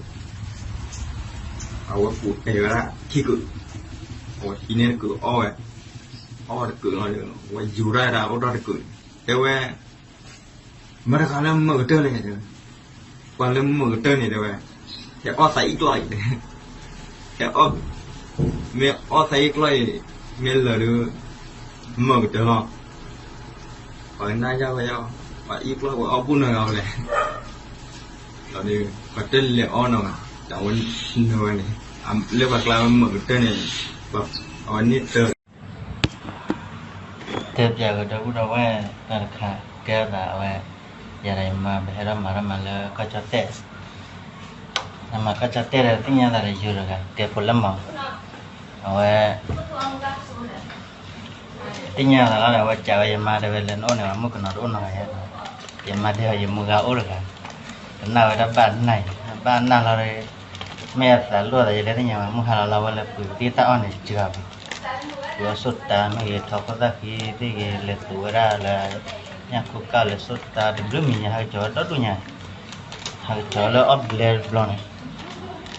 အဝဲပူၤတဲာ်ဝဲဒၣ်ခံကုာ်, အဝဲဟံးန့ၢ်တကုာ်အီၣ်ဝဲ, အီၣ်ဝဲတကုာ်လီၤဒီး အဝဲယူၤတၢ်ဒၣ်အိၣ်ဒီးတကုာ်န့ၣ် တဲဝဲ မတၤတဂၤလၢမၢာ်ကတၢၢ်လဲၣ်, ပှၤလၢမၢာ်ကတၢၢ်န့ၣ်တဲဝဲ, ဟဲအီၣ်သးအံၣ်ကျီၢ်အံၤ, ဟဲအီၣ်, မ့ၢ်အီၣ်သးအံၣ်ကျီၢ်အံၤ, မ့ၢ်လၢာ်ဒီး မၢာ်ကတၢၢ်လီၤ. ပှၤကနၣ်ယါဝဲယါ, ပှၤအံၣ်ကျီၢ်ပှၤအီၣ်ဘူၣ်နီတဂၤဝဲလဲၣ်, ဒီးပှၤတလဲၤအီၣ်နီတဂၤ, တၢ်ဝဲနၢၤဝဲန့ၣ်, လၢပှၤကျါဝဲမၢာ်ကတၢၢ်န့ၣ်, အဝဲန့ၢ်တၢ် တဲပၠးကဒီပုၢ်ဒီဝဲၢ်တၢ်တခါ, ကဲထီၣ်သးအဝဲ, ယၤဒီးယမါပဟဲထီၣ်မၤထီၣ်မၤလၢကီၢ်ကၠီၣ်တဲၣ်, မၤကီၢ်ကၠီၣ်တဲၣ်ဒီးသ့ၣ်ညါသးဒီးယိၤတဂၤ ကဲဖိလၢမီၤ, အဝဲ သ့ၣ်ညါသးလီၤဒီး အဝဲကးဝဲယမါတဲဝဲလၢနအိၣ်န့ၣ် မုၣ်ကနီၤတအိၣ်နီတဂၤယဲ, ယမါတဲအီၤယမုၢ်ဂၤအိၣ်တဂၤ, ကနၣ်ဝဲဒၣ်ဘၣ်နၢ်အံၤ, ဘၣ်နၢ်လီၤဒီး, မ့ၢ်အသးလိၣ်သးယလဲၤသ့ၣ်ညါဝဲ မုၢ်ဟါလီၤလီၤဝဲလၢပှ့ၤကသံၣ်တၢ်အီၣ်န့ၣ်စှၤဘၣ်, ပှ့ၤအီၣ်ဆိၣ်တၢ်မ့ၢ်ဂ့ၤ ထီခိၣ်သၣ်ဃံသ့ၣ်ဂ့ၤ လဲၤသူးဝဲဒၣ်လၢ ညၣ်ခိၣ်ကၢ်လဲၤဆိၣ်တၢ်တဘျုးမံၤညါ ဟးကစီၤဝဲဒီဒူၣ်ညါ, ဟးကစီၤလၢအီၣ်ဘျဲတဘျီန့ၣ်,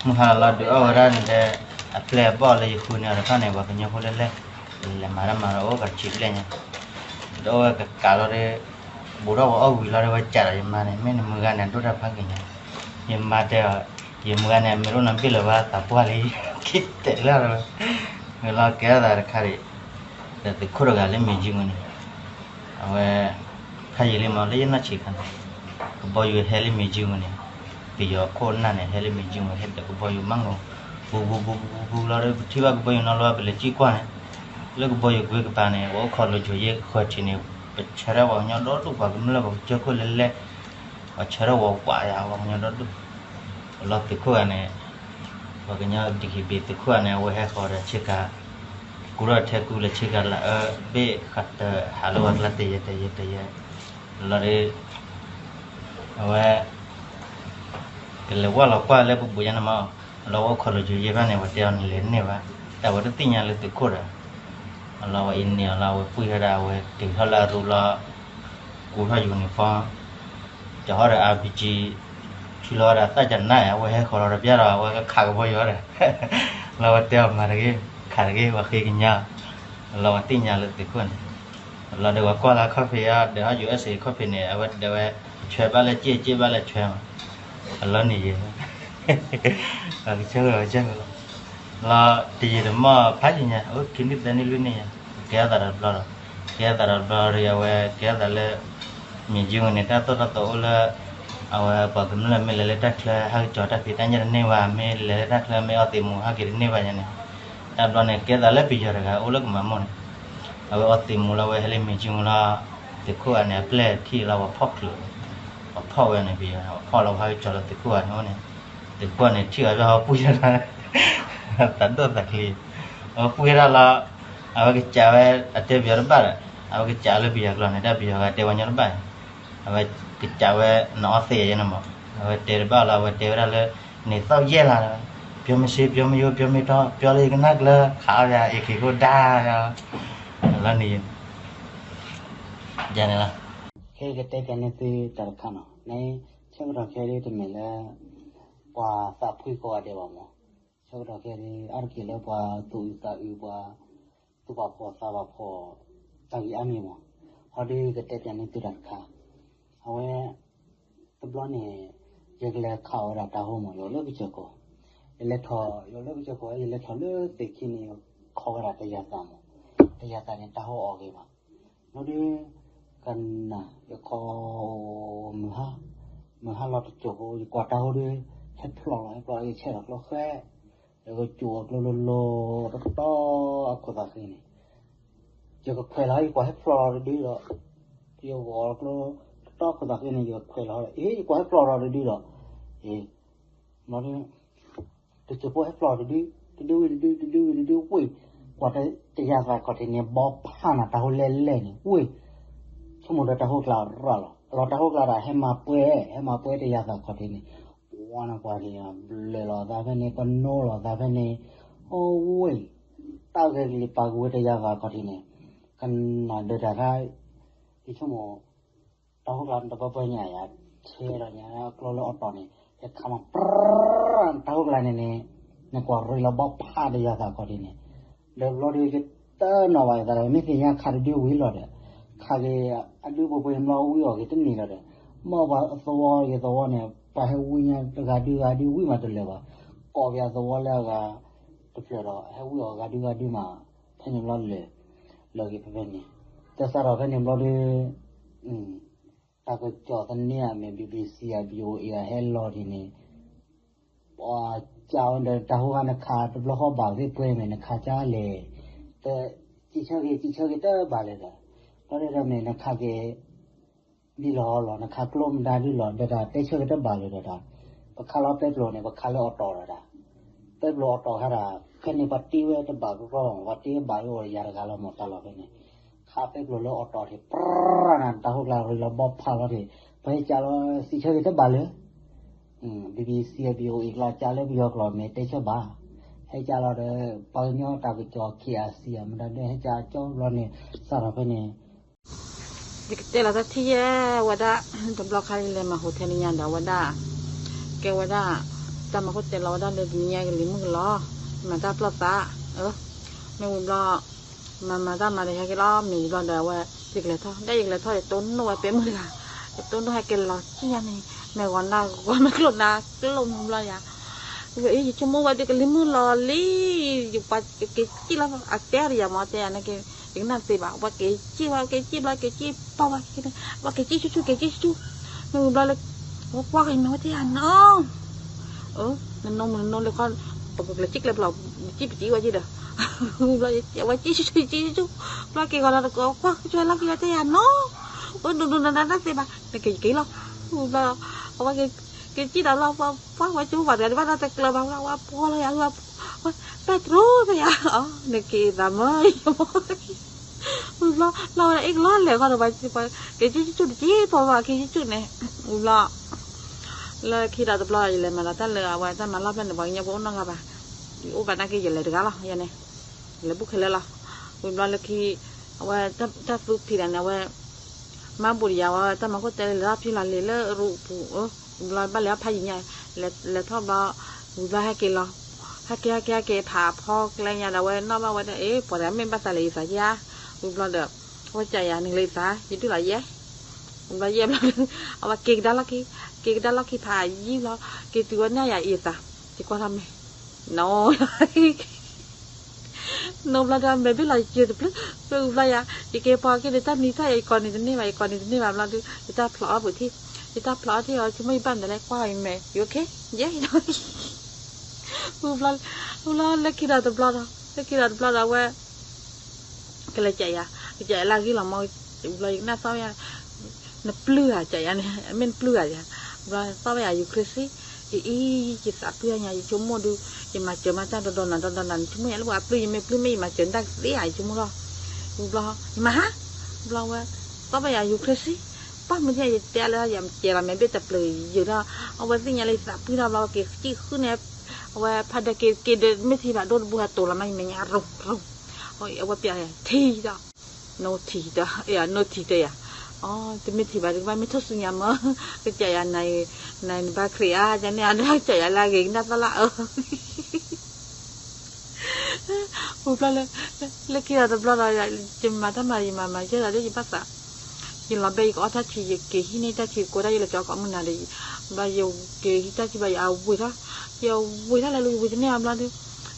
မုၢ်ဟါလီၤလီၤဒုးအီၣ်ဝဲဒၣ်န့ၣ်ဒီး, အပျဲၢ်အဘီၣ်လၢယဃုန့ၢ်အီၤတဖၣ်န့ၣ် ပှၤကညီဖိလၢလဲၣ်, လဲၤမၤတၢ်မၤဒီးအိၣ်ကဆံးပျဲၢ်ညါ, ဒီးအိၣ်ဝဲကကးလီၤဒီး, ဘူးထီၣ်ပှၤအီၣ်ဝံၤလီၤဒီး ဝဲကးဒီးယမါန့ၣ် မ့ၢ်နမုၢ်ဂၤန့ၣ် ဒိၣ်တၢ်ဖးက့ၤညါ, ယမါတဲအီၤ, ယမုၢ်ဂၤန့ၣ် မ့ၢ်တအိၣ်နီတဘ့ၣ်လၢၤဘၣ် သးပှၢ်လံ, ခံတဲာ်လၢ်လီၤ, ဝဲလီၤကဲထီၣ်သးတခါဒံး, ဒီးသုးခိၣ်တဂၤလၢမ့ၢ်ယုၢ်ဝဲန့ၣ်, အဝဲ ခါယံာ်လံမး လၢယနီၢ်ဆံးခါန့ၣ်, ကဘီယူၤဟဲလၢမ့ၢ်ယုၢ်ဝဲန့ၣ်, ပယီၤခိၣ်နၢ်န့ၣ် ဟဲလၢမ့ၢ်ယုၢ်ဝဲ ဟဲဒီးကဘီယူၤမးငိၣ်, ဘူးဘူးဘူးဘူးဘူးလီၤဒီး ပထံၣ်ဘၣ်ကဘီယူၤနီၤလီၤ ပလဲၤစံၣ်ကွၢ်န့ၣ်, လၢကဘီယူၤကွ့ကပၤန့ၣ် ပအိၣ်ခိးလိာ်ကၠိၤယဲၢ်ဃၢၤထံးန့ၣ်, ပဆၢထၢၣ်ပှၤကညီဒီဒူၣ် ပှၤကမျၢၢ်ပှၤကစၢၢ်ခိၣ်လၢလဲၣ်, ပှၤဆၢထၢၣ်ဝဲဝးယၤ ပှၤကညီဒီဒူၣ်, လီၤသုးခိၣ်ဂၤန့ၣ်, ပှၤကညီဒံးက့ၤဘ့ၣ်သုးခိၣ်ဂၤန့ၣ် အဝဲဟဲဃီၤဒီးဆ့ကၤ, ကူထီၣ်ထဲကူလၢဆ့ကၤလၢအဘ့ၣ်ဃးတၢ်ဟးလၢပှၤကျါတယဲတယဲတယဲ, လီၤဒီး အဝဲ ကလဲၤဝဲလီၤကွၢ်လၢပဘူးညါန့ၣ်မး, လီၤဝဲခိးလိာ်ကၠိၤယဲၢ်ဘၣ်န့ၣ် ပှၤတဲအီၤန့ၣ်လဲၤန့ၢ်ဘၣ်, တၢ်ဝဲတသ့ၣ်ညါလၢသုးခိၣ်ဒီး, လီၤဝဲအံၤန့ၣ်အီၤလီၤ အဝဲပှံၢ်ထီၣ်ဒၣ် အဝဲက့ၤထီၣ်လၢအရူလီၤ, ကူထီၣ် uniform, ကၠီၤထီၣ်ဒီး RPG, ထုးလီၤဝဲဒၣ်သၣ်ကနၣ် အဝဲဟဲဃီၤလီၤတဘျီဒီး အဝဲကခးကဘီယူၤဒီး, လီၤဝဲတဲအီၤမၤတဂ့ၤ, ခးတဂ့ၤ ပှၤဃ့ကညါ, လီၤဝဲသ့ၣ်ညါလၢသုးခိၣ်န့ၣ်, လီၤဒီးပှၤကွၢ်လၢ coffee ဒီးဟီၣ် USA coffee န့ၣ် အဝဲတဲဝဲ, ဆွဲဘၣ်လၢစ့ၢ် စ့ၢ်ဘၣ်လၢဆွဲမး, အလီၤန့ၣ်ယဲ, ကဆၢဝဲကဆၢဝဲလီၤ, လီၤတယံာ်တမီၢ်ဖးယံာ်ညါ အိၣ်ခံနံၣ်သၢနံၣ်လွံၢ်နံၣ်ညါ, ကဲထီၣ်သးဒီးတဘျီဒီး, ကဲထီၣ်သးဒီးတဘျီဒီး အဝဲကဲထီၣ်သးလၢ မ့ၢ်ယုၢ်ဝဲန့ၣ် တၢ်သိၣ်တၢ်သီအိၣ်လၢ အဝဲပှၤကမျၢၢ်မ့ၢ်လဲၤလၢတၢ်ချၢ ဟးကစီၤတၢ်ဖံးတၢ်ညၣ်တန့ၢ်ဘၣ်, မ့ၢ်လဲၤလၢတၢ်ချၢမ့ၢ်အီသံးမူၤဟးက့ၤတန့ၢ်ဘၣ်ညါန့ၣ်, တဘျီန့ၣ် ကဲသးလၢပယီၤတဂၤအိၣ်လၢကမၤမိၢ်န့ၣ်, အဝဲအီသံးမူၤလီၤ အဝဲဟဲလၢမ့ၢ်ယုၢ်လီၤ, သုးခိၣ်ဂၤန့ၣ် အပျဲၢ်ထံၣ်လီၤပှၤဖီၣ်ချုး, ပှၤဖီၣ်ဝဲန့ၣ်ပယီၤန့ၣ် ပှၤဖီၣ်လီၤ ပှၤဟးကစီၤလၢသုးခိၣ်ဂၤန့ၣ်အိၣ်န့ၣ်, သုးခိၣ်န့ၣ်ထံၣ်အီၤဘၣ် ပှံၢ်ဝဲဒၣ်, သးဒိၣ်သးချ့, အဝဲပှံၢ်ဝဲဒၣ်လီၤ, အဝဲကစးဝဲ အတဲပယီၤတဘၣ်ဒီး, အဝဲကစးလၢပယီၤကျိာ်န့ၣ် တၢ်ပယီၤဂၤတဲပှၤညီတဘၣ်န့ၣ်, အဝဲကစးဝဲ နအီသံးယဲန့ၣ်မး, အဝဲတဲတဘၣ်လီၤ အဝဲတဲဝဲဒၣ်လၢ န့ၣ်သီၣ်ယဲၢ်လါ, ပြောမစ့ ပြောမယိ ပြောမ့ၢ်ထီၣ် ပြောလၢယကနၣ်ကျၢၤ ခးအီၣ်ယၤ AK ခိၣ်ဒါယၤ, လီၤန့ၣ်, ယၤန့ၣ်လီၤ. ခဲအံၤကတဲပၠးန့ၢ်သုတၢ်တခါနီၤ, နဆၢကတီၢ်ခဲအံၤတမ့ၢ်လၢ ပှၤသးဖှံကိးဂၤဒဲးဘၣ်မး, ဆၢကတီၢ်ခဲအံၤ အါတက့ၢ်လၢပှၤသူၣ်အုးသးအုး ပှၤသူၣ်ဘၣ်ဖှီၣ်သးဘၣ်ဖှီၣ် တၢ်ဂ့ၢ်အါမံၤမး, ဟီဒုကတဲပၠးန့ၢ်သုတၢ်တခါ, အဝဲ တဘျီန့ၣ် ယကလဲၤခးဝဲဒၣ်တၢ်ဟိမး ယအိၣ်လၢကစၢၢ်ကီၢ်, ယလဲၤထီၣ် ယအိၣ်လၢကစၢၢ်ကီၢ် ယလဲၤထီၣ်လၢသ့ၣ်ခံန့ၣ် ယခီဝဲဒၣ်တယၤသးမး, တယၤသးန့ၣ် တၢ်ဟိအီၣ်ဂ့ၤမး, ဘျီဒု ကနၣ် ယခီ မုၢ်ဟါ, မုၢ်ဟါလီၤတစိၢ်ဖိ ယကွၢ်တၢ်ဟိဒု ဟဲဖျိးလီၤ ဟဲဖျိးလီၤ ယဆဲးထီၣ်ကျိဃဲ ယကကိၤအကျိလိၤလိၤ တတီအခိၣ်သးဃ့န့ၣ် ယကခွဲးလီၤ ယကွၢ်ဟဲဖျိးလီၤတဒုဒီး ယဂီၤကျိ တတီခိၣ်သးဃ့န့ၣ် ယကခွဲးလီၤ အ့ ယကွၢ်ဟဲဖျိးလီၤတဒုဒီး အ့ ဘျီဒု တစိၢ်ဖိဟဲဖျိးတဒု တဒုဝံၤတဒု တဒုဝံၤတဒု ဝ့ၢ် ကွၢ်တယၤသးခီၣ်ထံးန့ၣ် ဘီဖးနၤတၢ်ဟိလဲၣ်လဲၣ်န့ၣ် ဝ့ၢ် ဆိကမိၣ်ဒီးတၢ်ဟိကျါရၤလီၤ လီၤတၢ်ဟိကျါဒီး ဟဲမၤပှဲၤ ဟဲမၤပှဲၤတယၤသးခီၣ်ထံးန့ၣ် ဝါန့ၣ်ကွၢ်က့ၤ ဘျၢလီၤသးဖဲန့ၣ် ကနိလီၤသးဖဲန့ၣ် အိဝ့ၢ် တၢ်ဂဲၤကလံၤပာ်ကဝဲတယၤသးခီၣ်ထံးန့ၣ် ကနၣ်ဒၢးတၢ်ခါ ယဆိကမိၣ် တၢ်ဟိကျါတပှဲၤပှဲၤညါယၤ ထဲဒီးညါကျိလၢအီၣ်တီၢ်န့ၣ် ယခးမး ပြၢ် တၢ်ဟိကျါန့ၣ်န့ၣ် နကွၢ်ရ့လီၤဘီဖးတယၤသးခီၣ်ထံးန့ၣ် ဒီးဘျီဒုးယတနီၣ်ဘၣ်ယသးဒီး မ့ၢ်သ့ၣ်ညါခးတဒုဝံၤလီၤဒီး ခးက့ၤအဒုပှဲၤပှဲၤန့ၣ်ဘျီဝံအီၣ်က့ၤတန့ၢ်လီၤဒီး မ့ၢ်ပှၤသဝီယသဝီန့ၣ် ပှၤဟဲဝံညါတဂၤဒုဂၤဒုဝံမးတလၢာ်ဘၣ် ကိးပယၤသဝီလၢအဂၤတဖျၢၣ်ဒီး ဟဲဝံအီၣ်ဂၤဒုဂၤဒုမး ဖဲန့ၣ်ဘျီလၢာ် လၢာ်က့ၤဖဲဖဲန့ၣ် တၢ်စးထီၣ်ဖဲန့ၣ်ဘျီဒုး တၢ်ကစီၣ်သန့အမ့ၢ် BBC အ VOA အဟဲလီၤဒ်န့ၣ် ပှၤကးဝဲဒီးတၢ်ဟိဂၤနခးတဘျီဃီဘၣ်သ့ၣ်ပှဲၤမ့ၢ်နခးကါလဲၣ်, တ ကံၣ်ဆၢက့ၤ ကံၣ်ဆၢက့ၤတဘၣ်လၢၤဒီး ဘျီဒုးဒီးမ့ၢ်နခးက့ၤ ဒ်လီၤလီၤ နခးကျိမတၤဒုလီၤ ဒီးတၢ်တဲဆၢက့ၤတဘၣ်လၢၤဒီးတၢ် ပခးလီၤပဲပျိာ်န့ၣ် ပခးလၢအီၣ်တီၢ်ဒီးတၢ် ပဲပျိာ်အီၣ်တီၢ်ခါတၢ် ဖဲန့ၣ်ပှၤတ့ဝဲတဘၣ်ကီ ပှၤတ့ဘၣ်လၢအီၤယၤတဂၤလီၤမ့ၢ်တၢ်လီၤဖဲန့ၣ် ခးပဲပျိာ်လၢအီၣ်တီၢ်ထံး ပြၢ်နၤ တၢ်ဟိကျါရ့လီၤဘီဖးလီၤထံး ပှၤဟဲကးလီၤ စံးဆၢက့ၤတဘၣ်လၢၤ BBC အ VOA ကျါကးလၢပယီၤကျိာ်မ့ၢ်တဲဆၢဘၣ် ဟဲကးလီၤဒီး ပှၤကညီတၢ်ကစီၣ် KIC အမတၤဒုး ဟဲကးကၠီဘျီန့ၣ် စးထီၣ်ဖဲန့ၣ် ယကတဲလီၤတၢ်ထံၣ်ယဲ ဝဲဒၣ် တဘျီခါယလဲၤမၤ hotel လၢညါဒီးဝဲဒၣ် ကဲဝဲဒၣ် တၢ်မၤခိၣ်တဲလီၤဝဲဒၣ်လၢတနံၤညါကလံၤမုၢ်ကလီၤ မၤတၢ်ပျီၢ်သး မ့ၢ်ဝံၤဘျီ မၤမၤတၢ်မၤဒီးဟဲက့ၤလီၤ မ့ၢ်ဝံၤဘျီဒီးအဝဲ ယကလဲၤထီၣ် ဒ်ယကလဲၤထီၣ်ယတိၢ်နီၣ်ဝဲပဲမုၢ်တဂၤ ယတိၢ်နီၣ်ဟဲက့ၤလီၤစံၣ်ယါန့ၣ် မ့ၢ်ဂီၤနၢ်ဂီၤမ့ၢ်ကျိၣ်နၢ်ကျိၣ် မ့ၢ်ဘျီယၤ ယဆိကမိၣ်ဝဲဒၣ်ကလံၤမုၢ်လီၤလံ ယပှၤက့ၤစံၣ်လီၤ အတဲဒီးယၤမ့ၢ်တဲယၤန့ၣ်က့ၤ ယကနၣ်တသ့ဘၣ် ပှၤက့ၤစံၣ်ဘၣ် က့ၤစံၣ်ဘျီ က့ၤစံၣ်ပီၢ်ဘၣ် ပှၤက့ၤစံၣ်ဆူၣ်ဆူၣ် က့ၤစံၣ်ဆူၣ်ဆူၣ် မ့ၢ်ဝံၤဘျီလၢ ပှၤကွၢ်က့ၤမ့ၢ်ဝဲတဲယၤနီၤ နနိမုၢ်နနိလၢခီ ပကကျဲးစံၣ်ကျဲးပျီ စံၣ်ပတံၢ်ဝဲယံၤဒီး ဝံၤဘျီ ဝဲစံၣ်ဆူၣ်ဆူၣ် စံၣ်ဆူၣ်ဆူၣ် ဘျီက့ၤဂီၤလီၤတကီး ကွၢ်ကၠွဲလီၤက့ၤဝဲတဲယၤနီၤ အိၣ်ဒိၣ်ဒိၣ်နၤနၤတၢ်သ့ဘၣ် နက့ၤက့ၤလီၤ ဝံၤဘျီ အဝဲက့ၤစံၣ်ဒီးဘျီ ပှၤဝဲကၠိဘၣ်တဂၤဒံးဘၣ်တၢ်တကျၢၤဘၣ် ဝဲပှီၢ်လီၤယၤ ဝဲ ပဲတြိၣ်သ့ယၤ နက့ၤသးမၢ် ဝံၤဘျီ လီၤဝဲဒၣ်အ့ၣ်ကလီၤလဲၤဃီဒီး က့ၤစံၣ်ဆူၣ်ဆူၣ်တက့ၢ် ပီၢ်ဘၣ်က့ၤစံၣ်ဆူၣ်န့ၣ် ဝံၤဘျီ လၢခံဒီးတဘျီ ယလဲၤမၤလီၤတၢ်လၢအဝဲတၢ်မၤလီၢ်ဖျၢၣ်န့ၣ် ပှၤကညီဖိအိၣ်နီတဂၤဘၣ် ယအိၣ်ဘၣ်နာ်က့ ယလဲၤတဂၤလီၤ ယဲန့ၣ် ယလဲၤဘူၣ်ခဲလၢာ်လီၤ ဝံၤဘျီလၢခံ အဝဲတၢ်သူဖံးတၢ်န့ၣ် အဝဲ မၤဘူၣ်ဒီးယၤဝဲ တၢ်မၤခိၣ်တဲလၢလဲၤထီၣ်ဖံလီၤလံလၢရူပူၤ ဝံၤဘျီဘၣ်လဲၤထီၣ်ဖးယံၤညါ လဲၤထီၣ်ဘျီ ဝံၤဘျီဟဲက့ၤလီၤ ဟဲက့ၤဟဲက့ၤဟဲက့ၤဖးဖီကျဲညါဒီး အဝဲနီၣ်ဘၣ်ဝဲဒၣ် အ့ၣ် ပှၤတဂၤမ့ၢ်ဘၣ်သးလဲၤယသးယါ ဝံၤဘျီဒီး အဝဲကးယၤန့ၣ်လဲၤသး ယဒုၣ်လီၤယဲ ဝံၤဘျီယဲဘျီ အဝဲက့ၤကဒါလီၢ်ခံ က့ၤကဒါလီၢ်ခံဖးယံၤဘျီ က့ၤတုၤဝဲန့ၢ်ယၤအံၤသး ယကွၢ်ထီၣ်မဲာ် နိ နိဘျီဒီးမဲာ်ဘ့ၣ်လီၤယစၢၤတဖျၢၣ် ဝံၤဘျီယၤ ယက့ၤပှၤက့ၤဒီးတၢ်မံၤထီၣ်ယၤ ယကိးနံၤတန့ၢ်ဘၣ် ယကိးနံၤတန့ၢ်ဘၣ်ဘျီဒုး ယတၢ်ဖျိးအီၣ်ပူၤထံၣ် ယတၢ်ဖျိးအီၣ်ထံၣ်အီၤ ဆိကမိၣ်ယဘၣ်မနုၤလဲၣ် ကွၢ်အီၤယမဲာ် ယအိၣ်ခ့ ယဲ ဝံၤဘျီ ဝံၤဘျီလၢခံဒီးတဘျီဒီး လၢခံဒီးတဘျီဒီးအဝဲ ကလဲၤကးယၤ ကကးယၤလၢအဂ့ၢ်လီၤမး ဝံၤဘျီယကနၣ်သီၣ်ဝဲယၤ နပျုၢ်ဧါ ကးယၤန့ၣ် မ့ၢ်နပျုၢ်ဧါယၤ ဝံၤဘျီသီၣ်ဝဲယၤ ယူၤခရ့စံ ယအံၤ ယသးပှၢ်ညါ ယဆိကမိၣ်ဒုး ယမၤစၢၤမၤတၢ်ဒီးဒီးနၤဒီးဒီးနၤ နဆိကမိၣ်ယၤလၢပှၤပျုၢ်ယမ့ၢ်ပျုၢ်မ့ၢ် ယမၤစၢၤနတၢ်ကသ့ဧါ ယဆိကမိၣ်လီၤ ဝံၤဘျီ ယမၤဟါ ဘျီဝဲ သီၣ်ဝဲယၤ ယူၤခရ့စံ ပှၢ်မ့ၢ်ယတဲလၢယမၤစၢၤလီၤ မဲာ်ဘ့ၣ်တပျုၤယုာ်ဒီး အဝဲသ့ၣ်ညါလၢယသးပှၢ်ဒီးဘျီ က့ၤစံၣ်ဃုာ်န့ၣ် အဝဲဖးဒၢးက့ၤက့ၤဒီး မ့ၢ်ထံၣ်ဘၣ်ဒိတဘိဟဲတိၤလီၤမး ယမဲာ်ညါရူၤရူၤ အဝဲပျးထံၣ်ဒီး နိထံၣ်ဒီး ယနိထံၣ်တဲယၤ အီ တမ့ၢ်ထံၣ်ဘၣ်ဒုးကဘၣ်မ့ၢ်ထီၣ်ဆူညါမၢ်, ကစၢ်ယၤနၤ, နၤနဘၣ်ခရံာ်ဧါ, ကန့ၣ်အဒၣ်ကစၢ်ယၤလၢအဂ့ၤကနၣ်သီလၢအအၢ, ဝံၤဘျီလၢ, လၢခံဒီးတဘျီဒီး, ယမၤတၢ်မၤ ယမၤမၤယဲၢ်ဒီးလၢယဘၣ်သး, ယလီၤဘဲယကအီၣ်တၢ်ထံ ယက့ၤဟံးန့ၢ်တၢ်ထံကိးတၢ် ယလဲၤကၠီကိးမုၢ်နၤဒီး, ဘျီယက့ၤဟံးတၢ်ထံဘျီ ယအဝ့ၤထီၣ်, ယဝ့ၤထီၣ်လဲၤလၢယဝ့ၤတန့ၢ်အဘျီဒုး,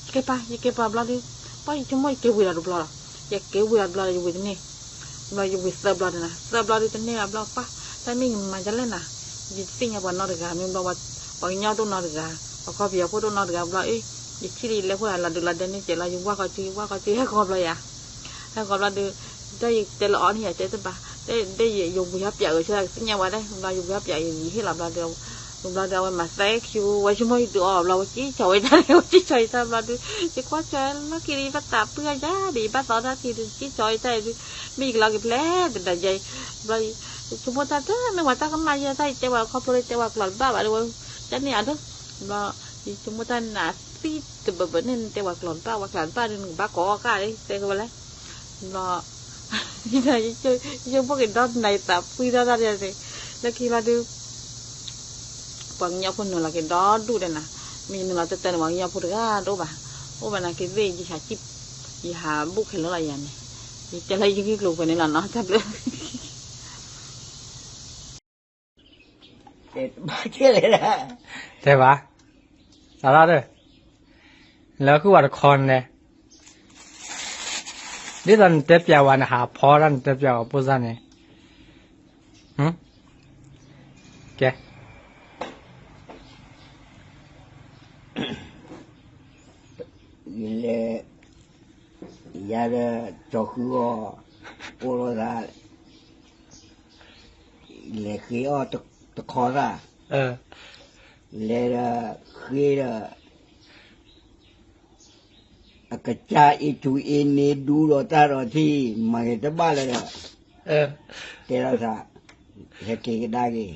ယကဲပၤ ယကဲပၤဘျီဒုး, ပှၤယဆိကမိၣ်ယကဲဝ့ၤဒီးတဘျီလီၤ, ယကဲဝ့ၤဒီးတဘျီဒီး ယဝ့ၤတန့ၢ် ဘျီယဝံၤသၢဘျီဒီးနၤ သၢဘျီဒီးတန့ၢ်ဘၣ်ဘျီပၢ်, တၢ်မ့ၢ်ယမၤဒ်လဲၣ်နၤ, ယတသ့ၣ်ညါပှၤနီတဂၤမ့ၢ်ဘျီ, ပှၤကညီတအိၣ်နီတဂၤ, ပှၤခီပညီဖိတအိၣ်နီတဂၤဘျီအ့, ယထံၣ်လၢယလဲၤခိၣ်ဒီးလီၤဒုးလီၤဒဲန့ၣ်ကဲးလီၤ ယဝၢ်ခီစု ယဝၢ်ခီစု ဟဲဃီဘျီယၤ, ဟဲဃီဘျီဒီး, တၢ်ယတဲလၢအီၤန့ၣ် ယတဲတဘၣ်, တဲယဝံၤဟီပၠးအၢဆၢကသ့ၣ်ညါဝဲဒၣ် ဘျီယဝံၤဟီပၠးယဟ့ၣ်လီၤဘျီဒီး, ဘျီဒီးအဝဲမၤသဲခံဝဲဆိကမိၣ်ယဒုးအီၣ်ဘျီ ဝဲစံၣ်ဆီၣ်ဝဲတၢ်န့ၣ် ဝဲစံၣ်ဆီၣ်ယတၢ်ဘျီဒီး, ယကွၢ်စၢၤလီၢ်ခံဒီး ယဘၣ်သးပှၢ်ယၤဒီး ယဘၣ်သးအီၣ်တၢ်ခံဒီး စံၣ်ဆီၣ်ယတၢ်အံၤဒီး, မ့ၢ်ယကလီၤက့ၤဖျဲးတဒၣ်ယဲ, ဘျီ, ယဆိကမိၣ်တၢ်တမ့ၢ်ဝဲတၢ်ကမၣ်ယဲ တၢ်ယတဲဝဲခီဖျိလၢတဲဝဲကျိာ်တဘၣ်ဘၣ်ဒီးဝဲ, တၢ်န့ၣ်အဒိ, ဘျီ, ယဆိကမိၣ်တၢ်နးသံတဘၢဘၢန့ၣ် နတဲဝဲကျိာ်တဘၣ် ဝဲကျိာ်တဘၣ်ဒီး နကဘၣ်ကိးအီၣ်ကၢ်လၢ တဲကဝဲလဲၣ်, ဘျီ ယဆိကမိၣ်က့ၤဒီတနၤ ယသးပှၢ်ဒီတၢ်ဒ်န့ၣ်, လၢခံဘျီဒုး, ပှၤကညီဖိနုာ်လီၤက့ၤဒီဒူၣ်ဒီးနၤ, မ့ၢ်ယနုာ်လီၤတၢ်တၢ်န့ၣ် ပှၤကညီဖိတဂၤတအိၣ်ဘၣ်, အိၣ်ဘၣ်နာ်က့သ့ၣ် ယဟးဘူၣ်ခဲလၢာ်လီၤယၤန့ၣ်, ယတဲလၢယဂ့ၢ်ကျိၤဖဲန့ၣ်လီၤနီၤ တၢ်ဘျုး တဲဘၣ်, စးထီၣ်ဒီး, လၢခုၣ်ဝဲတခီန့ၣ်, ဒ်သိးနတဲပျးဝဲနဟးဖီတၢ်နတဲပျးဝဲဖိသၣ်န့ၣ်, ကဲ, ယလဲၤ, ယၤဒီးကၠီၤဃုအီၤ, အိၣ်လိာ်သး လဲၤဃ့အီၣ်တခီသၣ်, လဲၤဒီးဃ့ဒီး, အကစၢ်အ့ၣ်ထူအ့ၣ်န့ၣ်ဒူဒီးတၢ်ဒီးထံၣ် မၤက့ၤတဘၣ်လၢၤဒီး, တဲလိာ်သး, ဟဲက့ၤကဒါက့ၤ,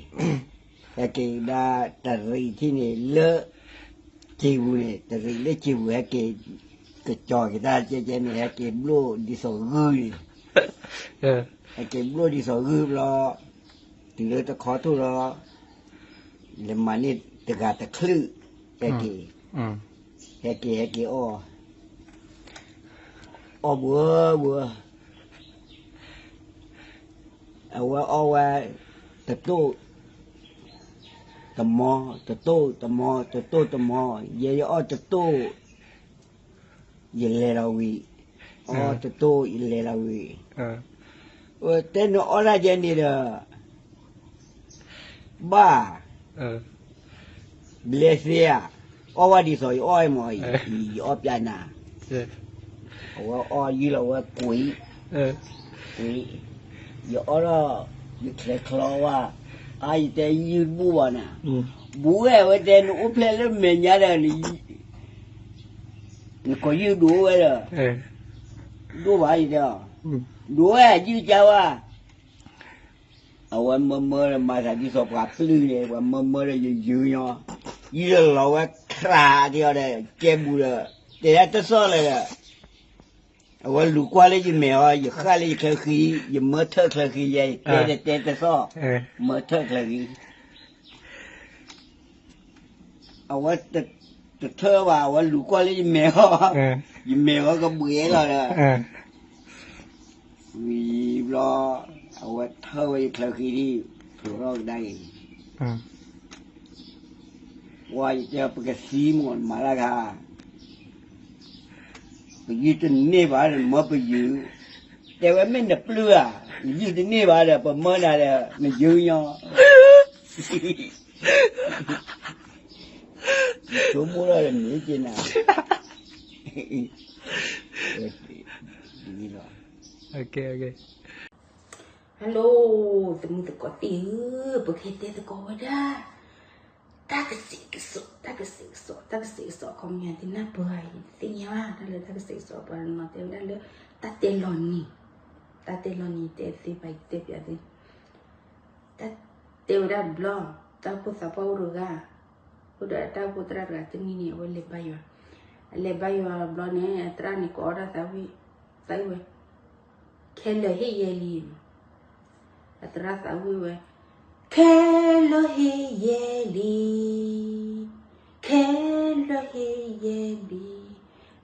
ဟဲက့ၤကဒါတရံးထံၣ်န့ၣ်လၢ စံာ်ပူၤန့ၣ် တရံးလၢစံာ်ပူၤ ဟဲက့ၤကကၠီၤက့ၤတၢ်ကဲကဲန့ၣ် ဟဲက့ၤဘျိၣ်ဒ်သိးဂုၢ်န့ၣ်, ဟဲက့ၤဘျိၣ်ဒ်သိးဂုၢ်ဘျီ, တုၤလၢတခီထိၣ်လီၤ, လဲၤမၤန့ၢ်တဂၤတချုး, ဟဲက့ၤ, ဟဲက့ၤဟဲက့ၤအီၣ်, အီၣ်ဘှၢဘှၢ အဝဲအီၣ်ဝဲ, တတိၢ်, တမီ, တတိၢ်တမီ, တတိၢ်တမီ, ယဲယအီၣ်တတိၢ်, ယလဲၤလီၤဝံၤ, အီၣ်တတိၢ်ယလဲၤလီၤဝံၤ, တဲနအီၣ်တၢ်ယဲန့ၣ်ဒီး, ဘၣ်, ဘျဲသ့ဧါ, အီၣ်ဝဲဒ်သိးယအီၣ်မး, ယအီၣ်ပျးနၤ, အဝဲအီၣ်ယုၢ်လီၤဝဲကွံာ်, ကွံာ်, ယအီၣ်ဒီး, ယချဲးချီဝဲ, အါယတဲယုၢ်တဘူၣ်ဘၣ်နၤ, ဘူးဝဲအဝဲတဲနအိၣ်ဖျဲၣ်လၢမဲာ်ညါဒီး, နကိးယုၢ်ဒိၣ်ဝဲဒီး, ဒိၣ်ဘၣ်ယတဲ, ဒိၣ်ဝဲယုၢ်ကါဝဲ အဝဲမၢမၢဒီးမၤသးဒ်သိးပှၤပျုၢ်န့ၣ် ပှၤမၢမၢဒီးယယုၢ်ညီ, ယုၢ်လီၤဝဲခြးဒ်အီၤဒီး ကဲဘူးဒီး, တဲဒၣ်တသီၣ်လၢၤဒီး, အဝဲလူၤကွၢ်လၢယမဲာ်အီၤ ယဃၣ်လၢယချၢဃံ, ယမၢထၢၣ်ချၢဃံယဲ ယတဲဒီးတဲတသီၣ်, မၢထၢၣ်ချၢဃံ အဝဲတထၢၣ်ဘၣ် အဝဲလူၤကွၢ်လၢယမဲာ်အီၤ, ယမဲာ်အီၤကဘှံးလီၤဒီး, ဝံၤဘျီ, အဝဲထၢၣ်ဝဲယချၢဃံဒ်, ဖျိးထီၣ်ကဒါအံၤ, ကွၢ်ယတဲပကသံမ့ၢ်မၤလၢဂၤ, ပယုၢ်တန့ၢ်ဘၣ်ဒီးမၢပယုၢ်, တဲဝဲမ့ၢ်နပျုၢ်ဧါ, ယုၢ်တန့ၢ်ဘၣ်ဒီး ပမၢနၤဒီး နယုၢ်ညီ ဆိကမိၣ်လၢနမ့ၢ်က့ၤနၤ, လီၤ, hello, သမုသကိးသ့ၣ်ဧၢ, ပကဟဲတဲသကိးဝဲဒၣ်, တၢ်ကစံးကစီး, တၢ်ကစံးကစီး, တၢ်ကစံးကစီး အခီပညီ သ့ၣ်နၢ်ပၢၢ်ဧါ, ယတသ့ၣ်ညါဘၣ် တၢ်လၢတၢ်ကစံးကစီး ပှၤတနီၤတဲဝဲဒၣ်လၢ တၢ်တဲလီၤနံၤ, တၢ်တဲလီၤနံၤ တဲသ့ပှၤ ယတဲပျးသ့ တၢ်တဲဝဲဒၣ်တဘျီ, တၢ်အိၣ်ဖှိၣ်သးပှၢ်အိၣ်တဂၤ, အိၣ်ဒီးတၢ်အိၣ်ဖှိၣ်သရၣ်တဂၤတနံၤန့ၣ် အဝဲလဲၤဘါယွၤ, အလဲၤဘါယွၤတဘျီန့ၣ် အသရၣ်န့ၣ် ကိးအီၣ်တၢ်သးဝံၣ်, သးဝံၣ်ဝဲ, ခဲလၢာ်ဟ့ၣ်ယဲလံ, အသရၣ်သးဝံၣ်ဝဲ, ခဲလၢာ်ဟ့ၣ်ယဲလံ, ခဲလၢာ်ဟ့ၣ်ယဲလံ,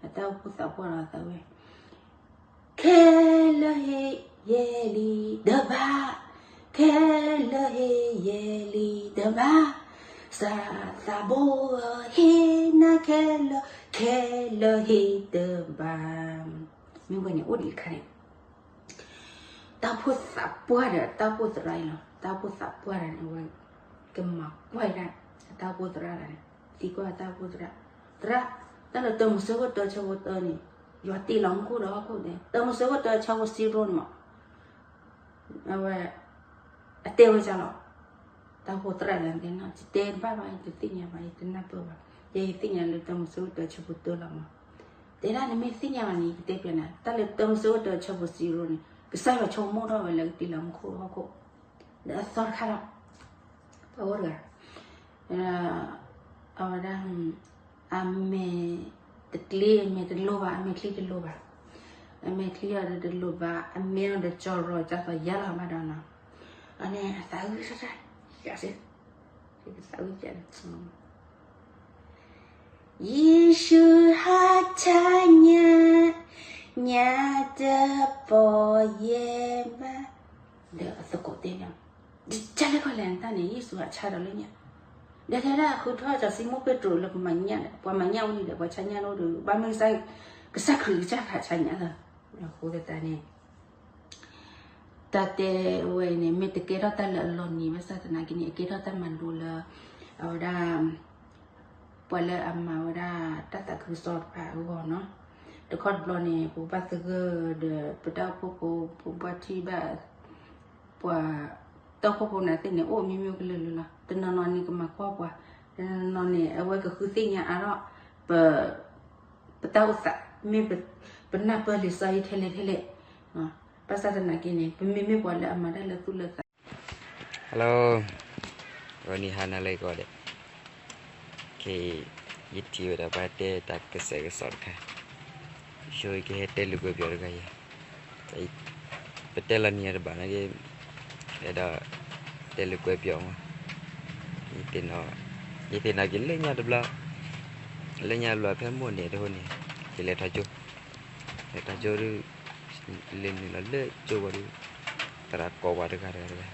အတၢ်အိၣ်ဖှိၣ်သးပှၢ်လီၤသးဝဲ, ခဲလၢာ်ဟ့ၣ်ယဲလံတဘၣ်, ခဲလၢာ်ဟ့ၣ်ယဲလံတဘၣ်, စးသးဘိဧၢ ဟ့ၣ်နၤခဲလၢာ်, ခဲလၢာ်ဟ့ၣ်တဘၣ်. မ့ၢ်ဝဲန့ၣ်အိၣ်ဒံးတခါန့ၣ် တၢ်အိၣ်ဖှိၣ်သးပှၢ်ဒီးတၢ်အိၣ်ဖှိၣ်သရၣ်အံၤလီၤ. တၢ်အိၣ်ဖှိၣ်သးပှၢ်တဂၤန့ၣ် အဝဲကမၤကွၢ်ဒၣ်အတၢ်အိၣ်ဖှိၣ်သရၣ်တဂၤန့ၣ်, သံကွၢ်တၢ်အိၣ်ဖှိၣ်သရၣ်, သရၣ်, တၢ်လၢတၢမိၤၡ့ခိၣ်တၢဆၢဖိတၢန့ၣ် ယွၤတ့လီၤမူခိၣ်ဒီးဟီၣ်ခိၣ်န့ၣ် တၢမိၤၡ့ခိၣ်တၢဆၢဖိစံရိန့ၣ်မး အဝဲ အတဲဝဲဒ်လီၤ. တၢ်အိၣ်ဖှိၣ်သရၣ်တဂၤန့ၣ် ယတဲတဘၣ်ဘၣ် ယတသ့ၣ်ညါဘၣ် ယတနၢ်ပၢၢ်ဘၣ်, ယဲယသ့ၣ်ညါလၢတၢမိၤၡ့ခိၣ်တၢဆၢဖိတၢလီၤမး. တဲဒၣ်နမ့ၢ်သ့ၣ်ညါဘၣ်န့ၣ် ယကတဲပျဲနၤ, တၢ်လၢတၢမိၤၡ့ခိၣ်တၢဆၢဖိစံရိန့ၣ် ကစၢ်ယွၤဆိကမိၣ်ထီၣ်ဝဲလၢကတ့လီၤမူခိၣ်ဟီၣ်ခိၣ် ဒီးအသီတခါလီၤ. ပှၤအိၣ်တဂၤ အဝဲဒၣ် အမဲာ်တကျ့ အမဲာ်တလိၤဘၣ် အမဲာ်ချံတလိၤဘၣ်, အမဲာ်ချံအီၤဒီးတလိၤဘၣ် အမဲာ်အီၤဒီးကၠီၤရီၤကၠီၤသီၤယါလီၤမးဒီးနီၤ, အန့ၣ်အသးအုးစၢ်စၢ် ယစ့ သးအုးယါ ယ့ၣ်ၡူးဟးဆါညၣ်, ညၣ်တပိာ်ယဲဘၣ်, ဒီးအသကိးတဲန့ၣ်, ကလဲၤခီလဲၣ်နတၢ်န့ၣ် ယ့ၣ်ၡူးဟးဆါဒီးလၢညၣ်, ဒီးတဲဒၣ်ဃုထီၣ်စီၤစံမိၣ်ပ့းတရူးလၢပမၤညၣ်ဒီး ပှၤမၤညၣ်ဝံၤဒီး ပှၤဆါညၣ်လိဒီး ဘၣ်မ့ၢ်ကစၢ်, ကစၢ်ခရံာ်ကစၢ်ခးဆါညၣ်လီၤ. အဃိသတးန့ၣ် တၢ်တဲဝဲအံၤန့ၣ် မ့ၢ်တကဲထီၣ်တၢ်လၢအလီၤနံၤဘၣ်ဆၣ်သနာ်က့န့ၣ် အကဲထီၣ်တၢ်မၤလိလၢ အဝဲဒၣ် ပှၤလၢအမၤဝဲဒၣ်တၢ်သးခုကစီၣ်တဖၣ်အဂီၢ်နီၤ. တခီတဘျီန့ၣ် ပကဘၣ်သဂၢၢ်ဒီး ပတၢ်အိၣ်ဖှိၣ်ဖိ ပဘၣ်ထံၣ်ဘၣ် ပှၤ တၢ်အိၣ်ဖှိၣ်ဖိန့ၣ်သ့ၣ်န့ၣ် အိၣ်မ့မ့ၢ်ကလုာ်လုာ်လီၤ. တနီၤနီၤန့ၣ်ကမၤကွၢ်ပှၤ, တနီၤနီၤန့ၣ် အဝဲကဃုသ့ၣ်ညါအါထီၣ် ပ ပတၢ်အိၣ်သး မ့ၢ်ပနၢ်ပၢၢ်လံာ်စီဆှံထဲလဲၣ်ထဲလဲၣ်, ဘၣ်ဆၣ်သနာ်က့န့ၣ် ပမ့မ့ၢ်ပှၤလၢအမၤတၢ်လၢသူၣ်လၢသး Hello, ဂီၤနံၤဟါနၤလၢကိးဂၤဒဲး, ခဲအံၤ ယထံၣ်ဝဲဒၣ်ပှၤတဲတၢ်ကစဲးကစီးတခါ, ဆိကဟဲတဲလိာ်ကွဲပၠီတဂၤအံၤ, ပတဲလီၤနံၤအတဘၣ်နာ်က့, အဲၣ်ဒိးတဲလိာ်ကွဲပၠီမး, ယသ့ၣ်နီၣ်က့ၤလၢညါတဘျီ, လၢညါတဘျီဖဲမိၢ်န့ၣ်တဟိန့ၣ်, ယလဲၤထီၣ်ကၠိ, လဲၤထီၣ်ကၠိဒီး လဲၤနုာ်လီၤလၢကၠိဝံၤဒီး သရၣ်ကိးဝဲတဂၤတဂၤတဂၤ,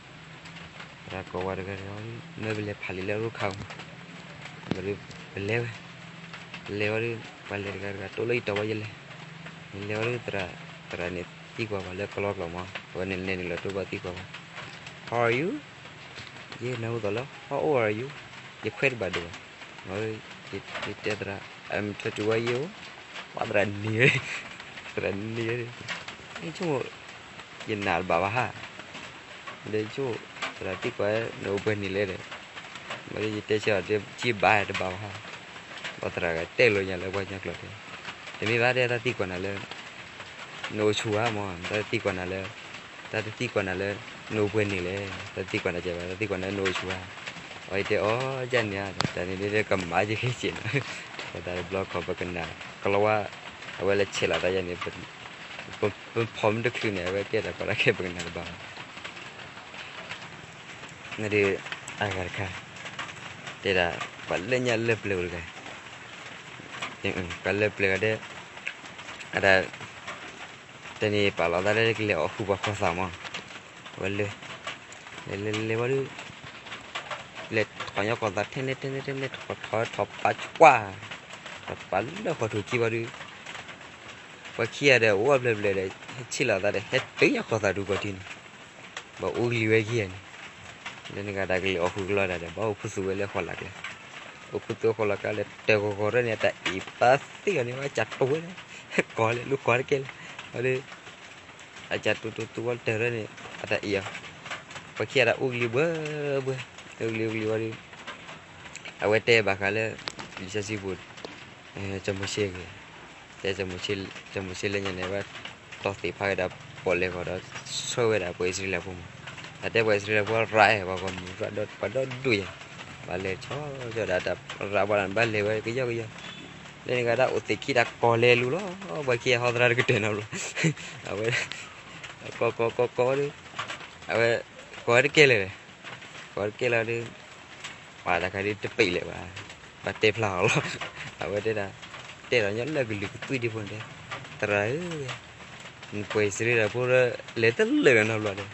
သရၣ်ကိးဝဲတဂၤတဂၤဝံၤဒီး မ့ၢ်ပလဲၤဖးလံာ်လၢရိခါမး, ဝံၤဒီး ပလဲၤဝဲ, ပလဲၤဝံၤဒီး ပှၤလဲၤတဂၤတဂၤ တိၢ်လၢယတီၤဝဲယလဲၤ, ယလဲၤဝံၤဒီး သရၣ်န့ၣ်သံကွၢ်ပှၤလၢကလီကလီမး, အဝဲန့ၣ်လဲၤနုာ်လီၤတိၢ်ဘၣ်သံကွၢ်ပှၤ, How are you? ယဲနၢ်ဟူသီးလၢ How old are you? ယခွဲးတဘၣ်ဒိၣ်ဘၣ်, ယတဲသရၣ် I'm twenty-one year old, ပှၤသရၣ်နံၤဝဲ, သရၣ်နံၤဝဲ, ဆိကမိၣ် ယနာ်တဘၣ်ဘၣ်ဟါ, ဒီးဆိကမိၣ် သရၣ်သံကွၢ် နအိၣ်ပှဲၤနံၣ်လဲၣ်ဒီး, မ့ၢ်ယတဲဆၢအီၤတဘၣ်တဘၣ်ဘၣ်ဟါ, ပှၤသရၣ်ဂၤတဲလိာ်ညါလၢပှၤကညီကျိာ်တဲ, တမ့ၢ်ဘၣ်တဲတၢ်သံကွၢ်နၤလၢ နအိၣ်ဆူၣ်ဧါမး, တၢ်သံကွၢ်နၤလၢ တၢ်တသံကွၢ်နၤလၢ နအိၣ်ပှဲၤနံၣ်လဲၣ်, တၢ်သံကွၢ်နၤကဲဘၣ်, တၢ်သံကွၢ်နၤလၢနအိၣ်ဆူၣ်ဧါ, အဝဲတဲအီၤ ကန့ၣ်ဧါ, တၢ်န့ၣ်ဒ်ကမၤယကဟ့ၣ်စ့ၢ်နီၤ, တၢ်တဘျီခီပကနၣ် ကလီဝါ အဝဲလၢဆဲးလီၤသးယၤန့ၣ် ပဖီမ့ၢ်တချုးန့ၣ် အဝဲကဲတၢ်ကီတၢ်ခဲပကနၣ်တဘၣ်ဘၣ် ဒီး အဂၤတခါ တဲဒၣ် ပှၤလၢညါလၢပျၢၤအိၣ်တဂၤ, ပှၤလၢပျၢၤဂၤဒဲး အတၢ် တနံၤပာ်လီၤသးလၢကလဲၤအီၣ်ဃုာ်ပှၤဃီသးမး, ဝဲလဲၤ လဲၤလဲၤလဲၤဝံၤဒီး လဲၤထီၣ်ညီဃီသးထဲန့ၣ်ထဲန့ၣ်ထဲန့ၣ် ထီၣ်ထီၣ်ထီၣ်ပာ်ကွၢ်, ထီၣ်ပာ်လၢဃီၤထူၣ်ခံဝံၤဒီး ပှၤခံဂၤဒီး အိၣ်အဖျၢၣ်ဖျၢၣ်ဒီး ဟဲဆ့ၣ်လီၤသးဒီး ဟဲတုၤညီဃီသးထူၣ်ကီၢ်ထံးန့ၣ်, ဘၣ်အိၣ်ကလံၤဝဲခံဂၤန့ၣ်, လၢန့ၣ်ဂၤတၢ်ကလဲၤအီၣ်ဃုာ်ကလီတၢ်ဒီး ဘၣ်အိၣ်ခူသူၣ်ဝဲလၢဃီလာ်ကျဲ, အိၣ်ခူသူၣ်ဃီလာ်ကျဲလဲၤတၢ်ဂီၤဂီၤရဲၣ်န့ၣ် အတၢ်အ့ၣ်ပာ်သ့ၣ်ဂီၤန့ၣ် ဝဲကၢ်တိၢ်ဝဲန့ၣ်, ကီၢ်လဲၣ်လူၤကီၢ်တကဲလဲၣ်, ဝံၤဒီး အကၢ်တိၢ်တိၢ်တိၢ်ဝဲတၢ်ရဲၣ်န့ၣ် အတၢ်အ့ၣ်အီၤ, ပှၤခံဂၤတၢ်အိၣ်ကလံၤဘှဲဘှဲ, အိၣ်ကလံၤအိၣ်ကလံၤဝံၤဒီး အဝဲတဲဘၣ်ဃးလၢ လံာ်စီဆှံပူၤ စီၤမိၤၡ့ဂ့ၤ, တဲ စီၤမိၤၡ့လၢညါန့ၣ် အဝဲတီၢ်သ့ၣ်ဖးဝဲဒၣ်ပီၣ်လဲၣ်ဂီၤဒီး ဆှၢဝဲဒၣ်ပှၤအံၣ်စရ့လးဖိမး, အတဲပှၤအံၣ်စရ့လးဖိရၤအဲၣ်ပှၤဂီၢ်မုၢ် ရၤဒီးပှၤဒီဒူၣ်ယဲၢ်, ပှၤလဲၤဆီဆီဒၣ်တၢ်ရၤပှၤလၢဘၣ်လဲၤဝဲကယီကယီ, လၢန့ၣ်ဂၤဒၣ်အိၣ်သ့ၣ်ခံတၢ်ကီၢ်လဲၤလူၤလီၤ, ပှၤခံဂၤဟီသရၣ်တကတၢၢ်နီတဘျီ, အဝဲ ကီၢ်ကီၢ်ကီၢ်ကီၢ်ဒီး အဝဲ ကိးဝဲတကဲလၢာ်, ကိးဝဲတကဲလၢာ်ဒီး ပှၤတၢ်ခါဒုးတပံးလၢၤဘၣ်, ပှၤတဲဖျါအီၤလီၤ. အဝဲတဲဒၣ်, တဲဒီးညီလၢကလုာ်ကသွံၣ်ဒံးဖိန့ၣ်, သရၣ်ဧၢ, နကွဲးစရ့ဒီးဖိလၢ လဲၤတလၢာ်ဒီး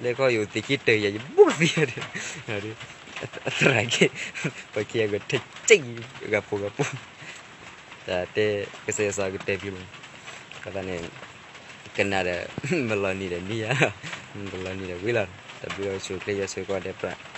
နီတဘျီဒီး, လဲၤခီယအိၣ်သ့ၣ်ခံတၢၢ်ယၤ ယဘူးကသံဒီး, သရၣ်က့, ပှၤခံဂၤဂဲၤထၢၣ်က့ၢ် ဂၤဖိဂၤဖိ တၢ်တဲကစၢ်ယွၤစီၤကတၢၢ်ဖံလီၤ. အဃိသတးန့ၣ် ကနၣ်ဒီး မလီၤနံၤဒီးနံၤယါ, မလီၤနံၤဒီးဝံၤလီၤ. တၢ်ဘျုးလီၤ ဆိၣ်ချ့ယွၤဆိၣ်ဂ့ၤကိးဂၤဒဲးပြး.